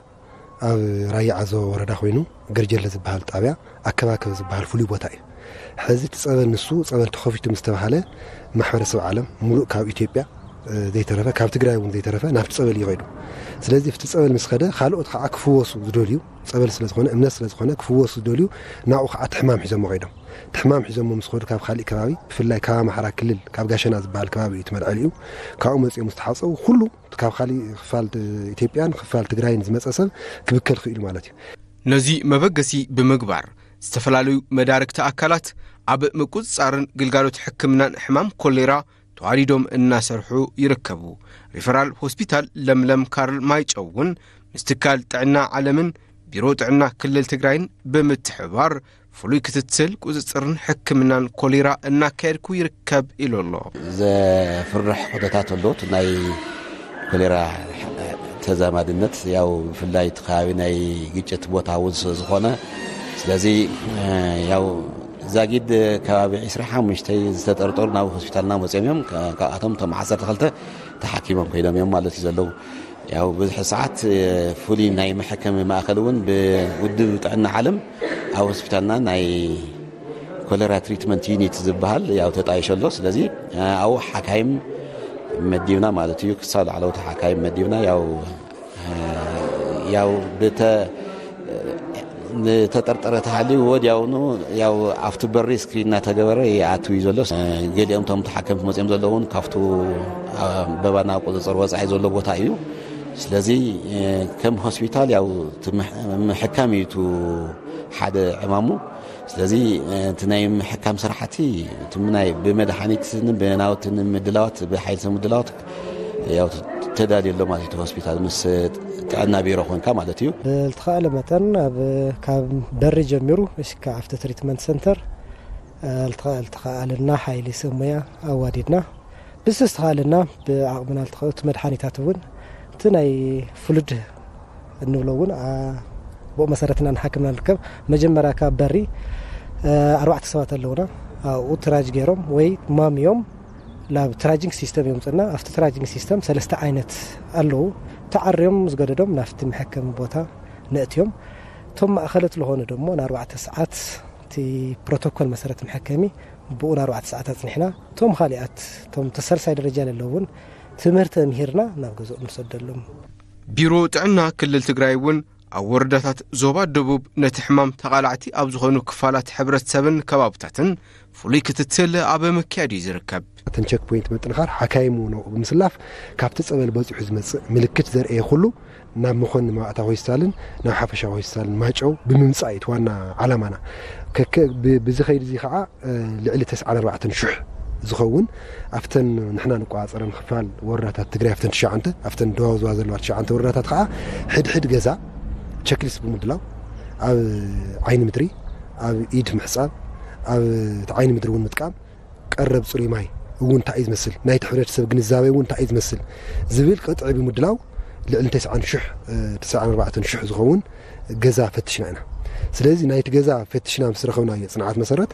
ኣብ ራያ ዓዘቦ ወረዳ ኮይኑ፣ ገርጀለ ዝበሃል ጣብያ ኣከባከብ ዝበሃል ፍሉይ ቦታ እዩ። ሕዚ እቲ ጸበል፣ ንሱ ጸበል ተኸፊቱ ምስ ተባሃለ፣ ማሕበረሰብ ዓለም ሙሉእ ካብ ኢትዮጵያ ዘይተረፈ፣ ካብ ትግራይ እውን ዘይተረፈ ናብቲ ጸበል እዩ ከይዱ። ስለዚ ኣብቲ ጸበል ምስ ኸደ፣ ካልኦት ከዓ ክፍወሱ ዝደልዩ፣ ጸበል ስለ ዝኾነ፣ እምነት ስለ ዝኾነ፣ ክፍወሱ ዝደልዩ፣ ናብኡ ከዓ እቲ ሕማም ሒዞሞ ከይዶም። እቲ ሕማም ሒዞሞ ምስ ኸዱ፣ ካብ ካሊእ ከባቢ፣ ብፍላይ ካብ ኣምሓራ ክልል፣ ካብ ጋሸና ዝበሃል ከባቢ እዩ እቲ መልዐሊ እዩ። ካብኡ መፂኦም ዝተሓፀቡ ኩሉ ካብ ካሊእ ክፋል ኢትዮጵያን ክፋል ትግራይን ዝመፀ ሰብ ክብከል ክኢሉ ማለት እዩ። ነዚ መበገሲ ብምግባር፣ ዝተፈላለዩ መዳርግቲ ኣካላት ኣብ ምቁፅፃርን ግልጋሎት ሕክምናን ሕማም ኮሌራ ተዋዲዶም እናሰርሑ ይርከቡ። ሪፈራል ሆስፒታል ለምለም ካርል ማይጨው እውን ምስ ትካል ጥዕና ዓለምን ቢሮ ጥዕና ክልል ትግራይን ብምትሕባር ፍሉይ ክትትል፣ ቁፅፅርን ሕክምናን ኮሌራ እናካየድኩ ይርከብ ኢሉ ኣሎ። ዘፍርሕ ኩነታት ኣሎ። እቲ ናይ ኮሌራ ተዛማድነት፣ ያው ብፍላይ እቲ ከባቢ ናይ ግጭት ቦታ እውን ስለ ዝኾነ፣ ስለዚ፣ እ፣ ያው ዛጊድ ከባቢ ዒስራ ሓሙሽተ ዝተጠርጠሩ ናብ ሆስፒታልና መፅዮም እዮም። ካ-፣ ካብኣቶም እቶም ዓሰርተ ክልተ ተሓኪሞም ኮይኖም እዮም ማለት እዩ ዘለዉ። ያው ብዙሕ ሰዓት፣ እ፣ ፍሉይ ናይ መሐከሚ ማእከል እውን ብውድብ ጥዕና ዓለም ኣብ ሆስፒታልና ናይ ኮለራ ትሪትመንት ዩኒት ዝበሃል ያው ተጣይሾ ኣሎ። ስለዚ፣ እ፣ ኣብኡ ሓካይም መዲብና ማለት እዩ። ክሳብ ላዕለዎት ሓካይም መዲብና ያው፣ እ፣ ያው ብተ-፣ ዝተጠርጠረ ተሃልዩ ወዲያውኑ ያው ኣብቲ በሪ ስክሪን እናተገበረ ይኣትው እዩ ዘሎ። እ፣ ገሊኦም እቶም ተሓከምቲ መፅኦም ዘለዉ እውን ካብቱ፣ እ፣ በባና ቁፅፅር ወፃኢ ዘሎ ቦታ እዩ። ስለዚ፣ እ፣ ከም ሆስፒታል ያው እቲ ምሕ-፣ ምሕካም እዩ እቲ ሓደ ዕማሙ። ስለዚ፣ እ፣ እቲ ናይ ምሕካም ስራሕቲ፣ እቲ ናይ ብመድሓኒትን ብናውትን ምድላዋት፣ ብሓይልትን ምድላዋት ያው ተዳልዩ ኣሎ ማለት እዩ። እቲ ሆስፒታል ምስ ጥዕና ቢሮ ኮንካ ማለት እዩ። ብልተኻእለ መጠን ኣብ፣ ካብ በሪ ጀሚሩ እስከ ኣብቲ ትሪትመንት ሰንተር፣ እ፣ ልተኻ-፣ ልተኻእለና ሓይሊ ሰብ ሞያ ኣዋዲድና፣ ብዝተኻእለና ብዓቕምና ልተኸ-፣ እቲ መድሓኒታት እውን፣ እቲ ናይ ፍሉድ እንብሎ እውን፣ አ፣ ብኡ መሰረት ኢና ንሓክምና ንርከብ። መጀመርያ ካብ በሪ፣ እ፣ ኣርባዕተ ሰባት ኣለውና። ኣብኡ ትራጅ ገይሮም ወይ ማሚዮም ናብ ትራጂንግ ሲስተም የምፅና። ኣብቲ ትራጂንግ ሲስተም ሰለስተ ዓይነት ኣለዉ። ተዓርዮም ዝገደዶም ናብቲ መሐከሚ ቦታ ነእትዮም። እቶም ማእኸለት ለኾነ ደሞ ንኣርባዕተ ሰዓት እቲ ፕሮቶኮል መሰረት መሐከሚ ብኡ ንኣርባዕተ ሰዓት ኣፅኒሕና። እቶም ካሊኣት፣ እቶም ተሳልሳይ ደረጃ ለለዉ እውን ትምህርቲ ምሂርና ናብ ገዝኦም ንሰደሎም። ቢሮ ጥዕና ክልል ትግራይ እውን ኣብ ወረዳታት ዞባ ደቡብ ነቲ ሕማም ተቓላዕቲ ኣብ ዝኾኑ ክፋላት ሕብረተሰብን ከባብታትን ፍሉይ ክትትል ኣብ ምክያድ እዩ ዝርከብ። እተን ቸክ ፖይንት ምጥንኻር፣ ሓካይም እውን ኣብኡ ብምስላፍ ካብቲ ጸበል በጺሑ ዝመጽእ ምልክት ዘርእየ ኩሉ ናብ መኾኒ መባእታ ሆስፒታልን ናብ ሓፈሻዊ ሆስፒታልን ማጨው ብምምጻእ እዩ እቲ ዋና ዓላማና። ከከ-፣ ብ-፣ ብዚ ኸይዲ እዚ ኸዓ፣ እ፣ ልዕሊ ተስዓን ኣርባዕተን ሽሕ ዝኸውን ኣብተን ንሕና ንቆጻጸረን ክፋል ወረዳታት ትግራይ፣ ኣብተን ትሽዓንተ፣ ኣብተን ደዋውዝዋ ዘለዋ ትሽዓንተ ወረዳታት ኸዓ ሕድሕድ ገዛ ቸክሊስት ብምድላው፣ ኣብ ዓይኒ ምድሪ፣ ኣብ ኢድ ምሕጻብ፣ ኣብ እቲ ዓይኒ ምድሪ እውን ምጥቃም፣ ቀረብ ጽሩይ ማይ እውን እንታይ እዩ ዝመስል፣ ናይቲ ሕብረተሰብ ግንዛቤ እውን እንታይ እዩ ዝመስል ዝብል ቅጥዒ ብምድላው፣ ልዕሊ ተስዓን ሽሕ፣ እ፣ ተስዓን ኣርባዕተን ሽሕ ዝኸውን ገዛ ፈትሽና ኢና። ስለዚ ናይቲ ገዛ ፈትሽና ምስ ረኸብናዮ ጽንዓት መሰረት፣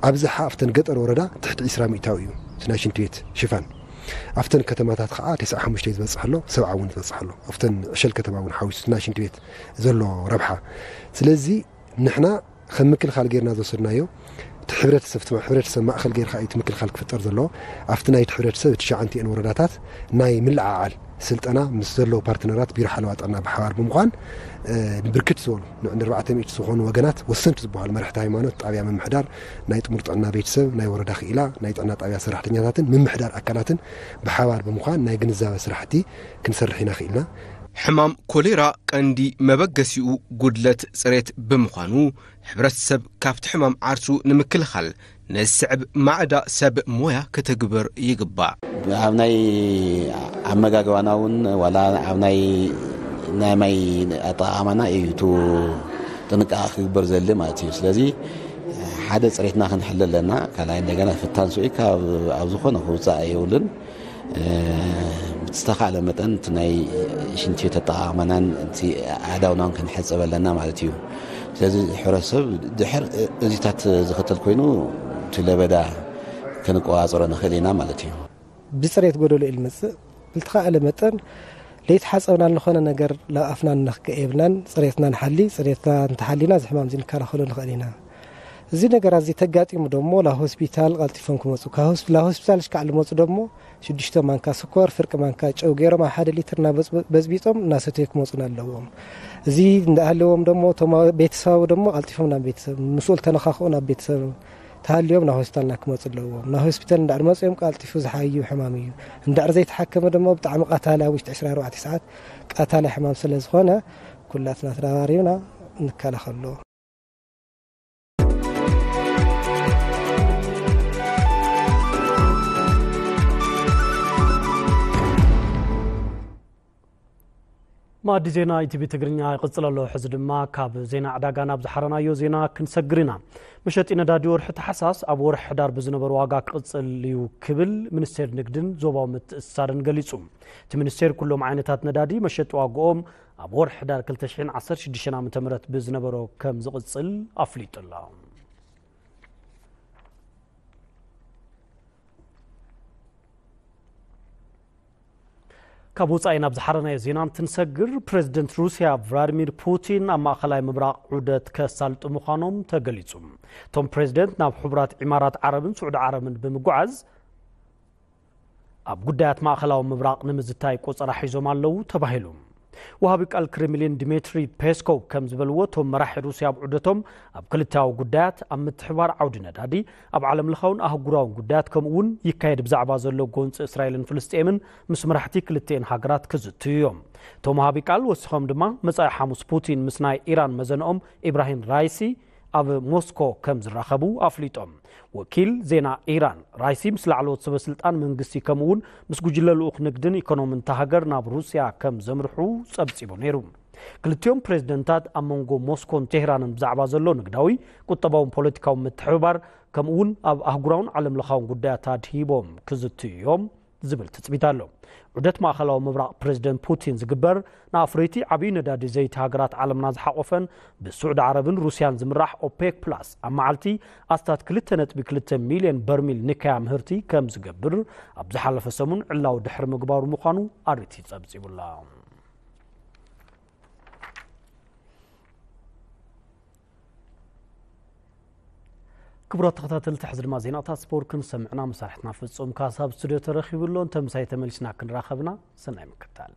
ኣብዝሓ ኣብተን ገጠር ወረዳ ትሕቲ ዒስራ ሚእታዊ እዩ እቲ ናይ ሽንቲ ቤት ሽፋን። ኣብተን ከተማታት ከዓ ተስዓ ሓሙሽተ ዝበጽሕ ኣሎ፣ ሰብዓ እውን ዝበጽሕ ኣሎ። ኣብተን ዕሸል ከተማ እውን ሓዊሱ እቲ ናይ ሽንቲ ቤት ዘሎ ረብሓ። ስለዚ ንሕና ከም ምክልኻል ጌርና ዝወሰድናዮ፣ እቲ ሕብረተሰብ፣ እቲ ሕብረተሰብ ማእኸል ጌርካ እዩ እቲ ምክልኻል ክፍጠር ዘለዎ። ኣብቲ ናይቲ ሕብረተሰብ፣ እቲ ትሽዓንቲኤን ወረዳታት ናይ ምልዕዓል ስልጠና ምስ ዘለዉ ፓርትነራት ቢሮ ሓለዋ ጥዕና ብሓባር ብምዃን፣ እ፣ ንብርክት ዝበሉ፣ ንዕን ኣርባዕተ ሚእቲ ዝኾኑ ወገናት፣ ወሰንቲ ዝበሃሉ መራሕቲ ሃይማኖት፣ ጣብያ ምምሕዳር፣ ናይ ጥሙር ጥዕና ቤተሰብ፣ ናይ ወረዳ ክኢላ፣ ናይ ጥዕና ጣብያ ሰራሕተኛታትን ምምሕዳር ኣካላትን ብሓባር ብምዃን ናይ ግንዛበ ስራሕቲ ክንሰርሕ ኢና ክኢልና። ሕማም ኮሌራ ቀንዲ መበገሲኡ ጉድለት ጽሬት ብምዃኑ፣ ሕብረተሰብ ካብቲ ሕማም ዓርሱ ንምክልኻል ነዚ ዝስዕብ ማዕዳ ሰብ ሞያ ከተግብር ይግባእ። ኣብ ናይ ኣመጋግባና እውን ዋላ ኣብ ናይ፣ ናይ ማይ ኣጠቓቕማና እዩ እቲ ጥንቃቐ ክግበር ዘድሊ ማለት እዩ። ስለዚ ሓደ ጽሬትና ክንሕሉ ኣለና። ካልኣይ እንደገና ፍታን ስኢካ ኣብ፣ ኣብ ዝኾነ ክውጻእ የብሉን። እ፣ ብዝተኻእለ መጠን እቲ ናይ ሽንቲ ቤት ኣጠቓቕማናን እቲ ኣእዳውናን ክንሕጸብ ኣለና ማለት እዩ። ስለዚ ሕብረተሰብ ድሕር እዚታት ዝኽተል ኮይኑ ለበዳ ክንቆጻጸሮ ንኽእል ኢና ማለት እዩ። ብፅሬት ጎደሎ ኢሉ መፅእ ብልተኻእለ መጠን ለይተሓፀብና ዝኾነ ነገር ላኣፍና ንነኽክእ የብልናን። ፅሬትና ንሓሊ። ፅሬትና እንተሓሊና እዚ ሕማም እዚ ንከላኸሎ ንኽእል ኢና። እዚ ነገር እዚ ተጋጢሙ ደሞ ላ ሆስፒታል ቀልጢፎም ክመፁ፣ ካብ ሆስፒ- ላ ሆስፒታል ሽካዕ ልመፁ ደሞ ሽዱሽተ ማንካ ስኮር፣ ፍርቂ ማንካ ጨው ገይሮም ኣብ ሓደ ሊትር እናበፅበ- በዝቢጦም እናሰተዩ ክመፁና ኣለዎም። እዚ እንዳሃለዎም ደሞ እቶም ቤተሰባዊ ደሞ ቀልጢፎም ናብ ቤተሰብ ምስኡ ተነኻኽኡ ናብ ቤተሰብ ተሃልዮም ናብ ሆስፒታልና ክመፁ ኣለዎም። ናብ ሆስፒታል እንዳዕር መፅኦም ቀልጢፉ ዝሓዩ ሕማም እዩ። እንዳዕር ዘይተሓከመ ደሞ ብጣዕሚ ቀታሊ ኣብ ውሽጢ ዕስራ ኣርባዕተ ሰዓት ቀታሊ ሕማም ስለ ዝኾነ ኩላትና ተራባሪብና ንከላኸሎ። ማዕዲ ዜና ኢቲቪ ትግርኛ ይቕጽል ኣሎ። ሕዚ ድማ ካብ ዜና ዕዳጋ ናብ ዝሓረናዮ ዜና ክንሰግር ኢና። መሸጢ ነዳዲ ወርሒ ታሕሳስ ኣብ ወርሒ ሕዳር ብዝነበረ ዋጋ ክቕጽል እዩ ክብል ሚኒስቴር ንግድን ዞባዊ ምትእስሳርን ገሊጹ። እቲ ሚኒስቴር ኩሎም ዓይነታት ነዳዲ መሸጢ ዋግኦም ኣብ ወርሒ ሕዳር ክልተ ሽሕን ዓሰርተ ሽዱሽተን ዓመተ ምህረት ብዝነበሮ ከም ዝቕጽል ኣፍሊጡ ኣሎ። ካብ ወጻኢ ናብ ዝሓረናዮ ዜና እንትንሰግር፣ ፕሬዚደንት ሩስያ ቭላዲሚር ፑቲን ኣብ ማእኸላይ ምብራቕ ዑደት ከሳልጡ ምዃኖም ተገሊጹ። እቶም ፕሬዚደንት ናብ ሕቡራት ዒማራት ዓረብን ስዑዲ ዓረብን ብምጉዓዝ ኣብ ጉዳያት ማእኸላዊ ምብራቕ ንምዝታይ ቆጸራ ሒዞም ኣለዉ ተባሂሉ። ወሃቢ ቃል ክሬምሊን ዲሚትሪ ፔስኮቭ ከም ዝበልዎ፣ እቶም መራሒ ሩስያ ኣብ ዑደቶም ኣብ ክልተያዊ ጉዳያት፣ ኣብ ምትሕባር ዓውዲ ነዳዲ፣ ኣብ ዓለምለኻውን ኣህጉራውን ጉዳያት፣ ከምኡ እውን ይካየድ ብዛዕባ ዘሎ ጎንፂ እስራኤልን ፍልስጤምን ምስ መራሕቲ ክልቲኤን ሃገራት ክዝትዩ እዮም። እቶም ወሃቢ ቃል ወሲኾም ድማ፣ መጻኢ ሓሙስ ፑቲን ምስ ናይ ኢራን መዘንኦም ኢብራሂም ራይሲ ኣብ ሞስኮ ከም ዝራኸቡ ኣፍሊጦም። ወኪል ዜና ኢራን፣ ራይሲ ምስ ላዕለዎት ሰበ ስልጣን መንግስቲ ከምኡ እውን ምስ ጉጅለ ልኡኽ ንግድን ኢኮኖምን እታ ሃገር ናብ ሩስያ ከም ዘምርሑ ጸብጺቡ ነይሩ። ክልቲኦም ፕሬዝደንታት ኣብ መንጎ ሞስኮን ቴህራንን ብዛዕባ ዘሎ ንግዳዊ፣ ቁጠባውን ፖለቲካውን ምትሕብባር ከምኡ እውን ኣብ ኣህጉራውን ዓለምለኻውን ጉዳያት ኣድሂቦም ክዝትዩ እዮም ዝብል ትጽቢት ኣሎ። ዑደት ማእኸላዊ ምብራቕ ፕሬዝደንት ፑቲን ዝግበር ንኣፍረይቲ ዓብዪ ነዳዲ ዘይቲ ሃገራት ዓለምና ዝሓቖፈን ብስዑዲ ዓረብን ሩስያን ዝምራሕ ኦፔክ ፕላስ ኣብ መዓልቲ ኣስታት ክልተ ነጥቢ ክልተ ሚልዮን በርሚል ንካያ ምህርቲ ከም ዝገብር ኣብ ዝሓለፈ ሰሙን ዕላዊ ድሕሪ ምግባሩ ምዃኑ ኣርቲ ጸብጺቡላ። ክቡራት ተኸታተልቲ፣ ሕዚ ድማ ዜናታት ስፖርት ክንሰምዕና መሳርሕትና ፍጹም ካሳ ኣብ ስቱድዮ ተረኺቡ ኣሎ። እንተ ምሳይ ተመሊስና ክንራኸብና፣ ሰናይ ምክታል።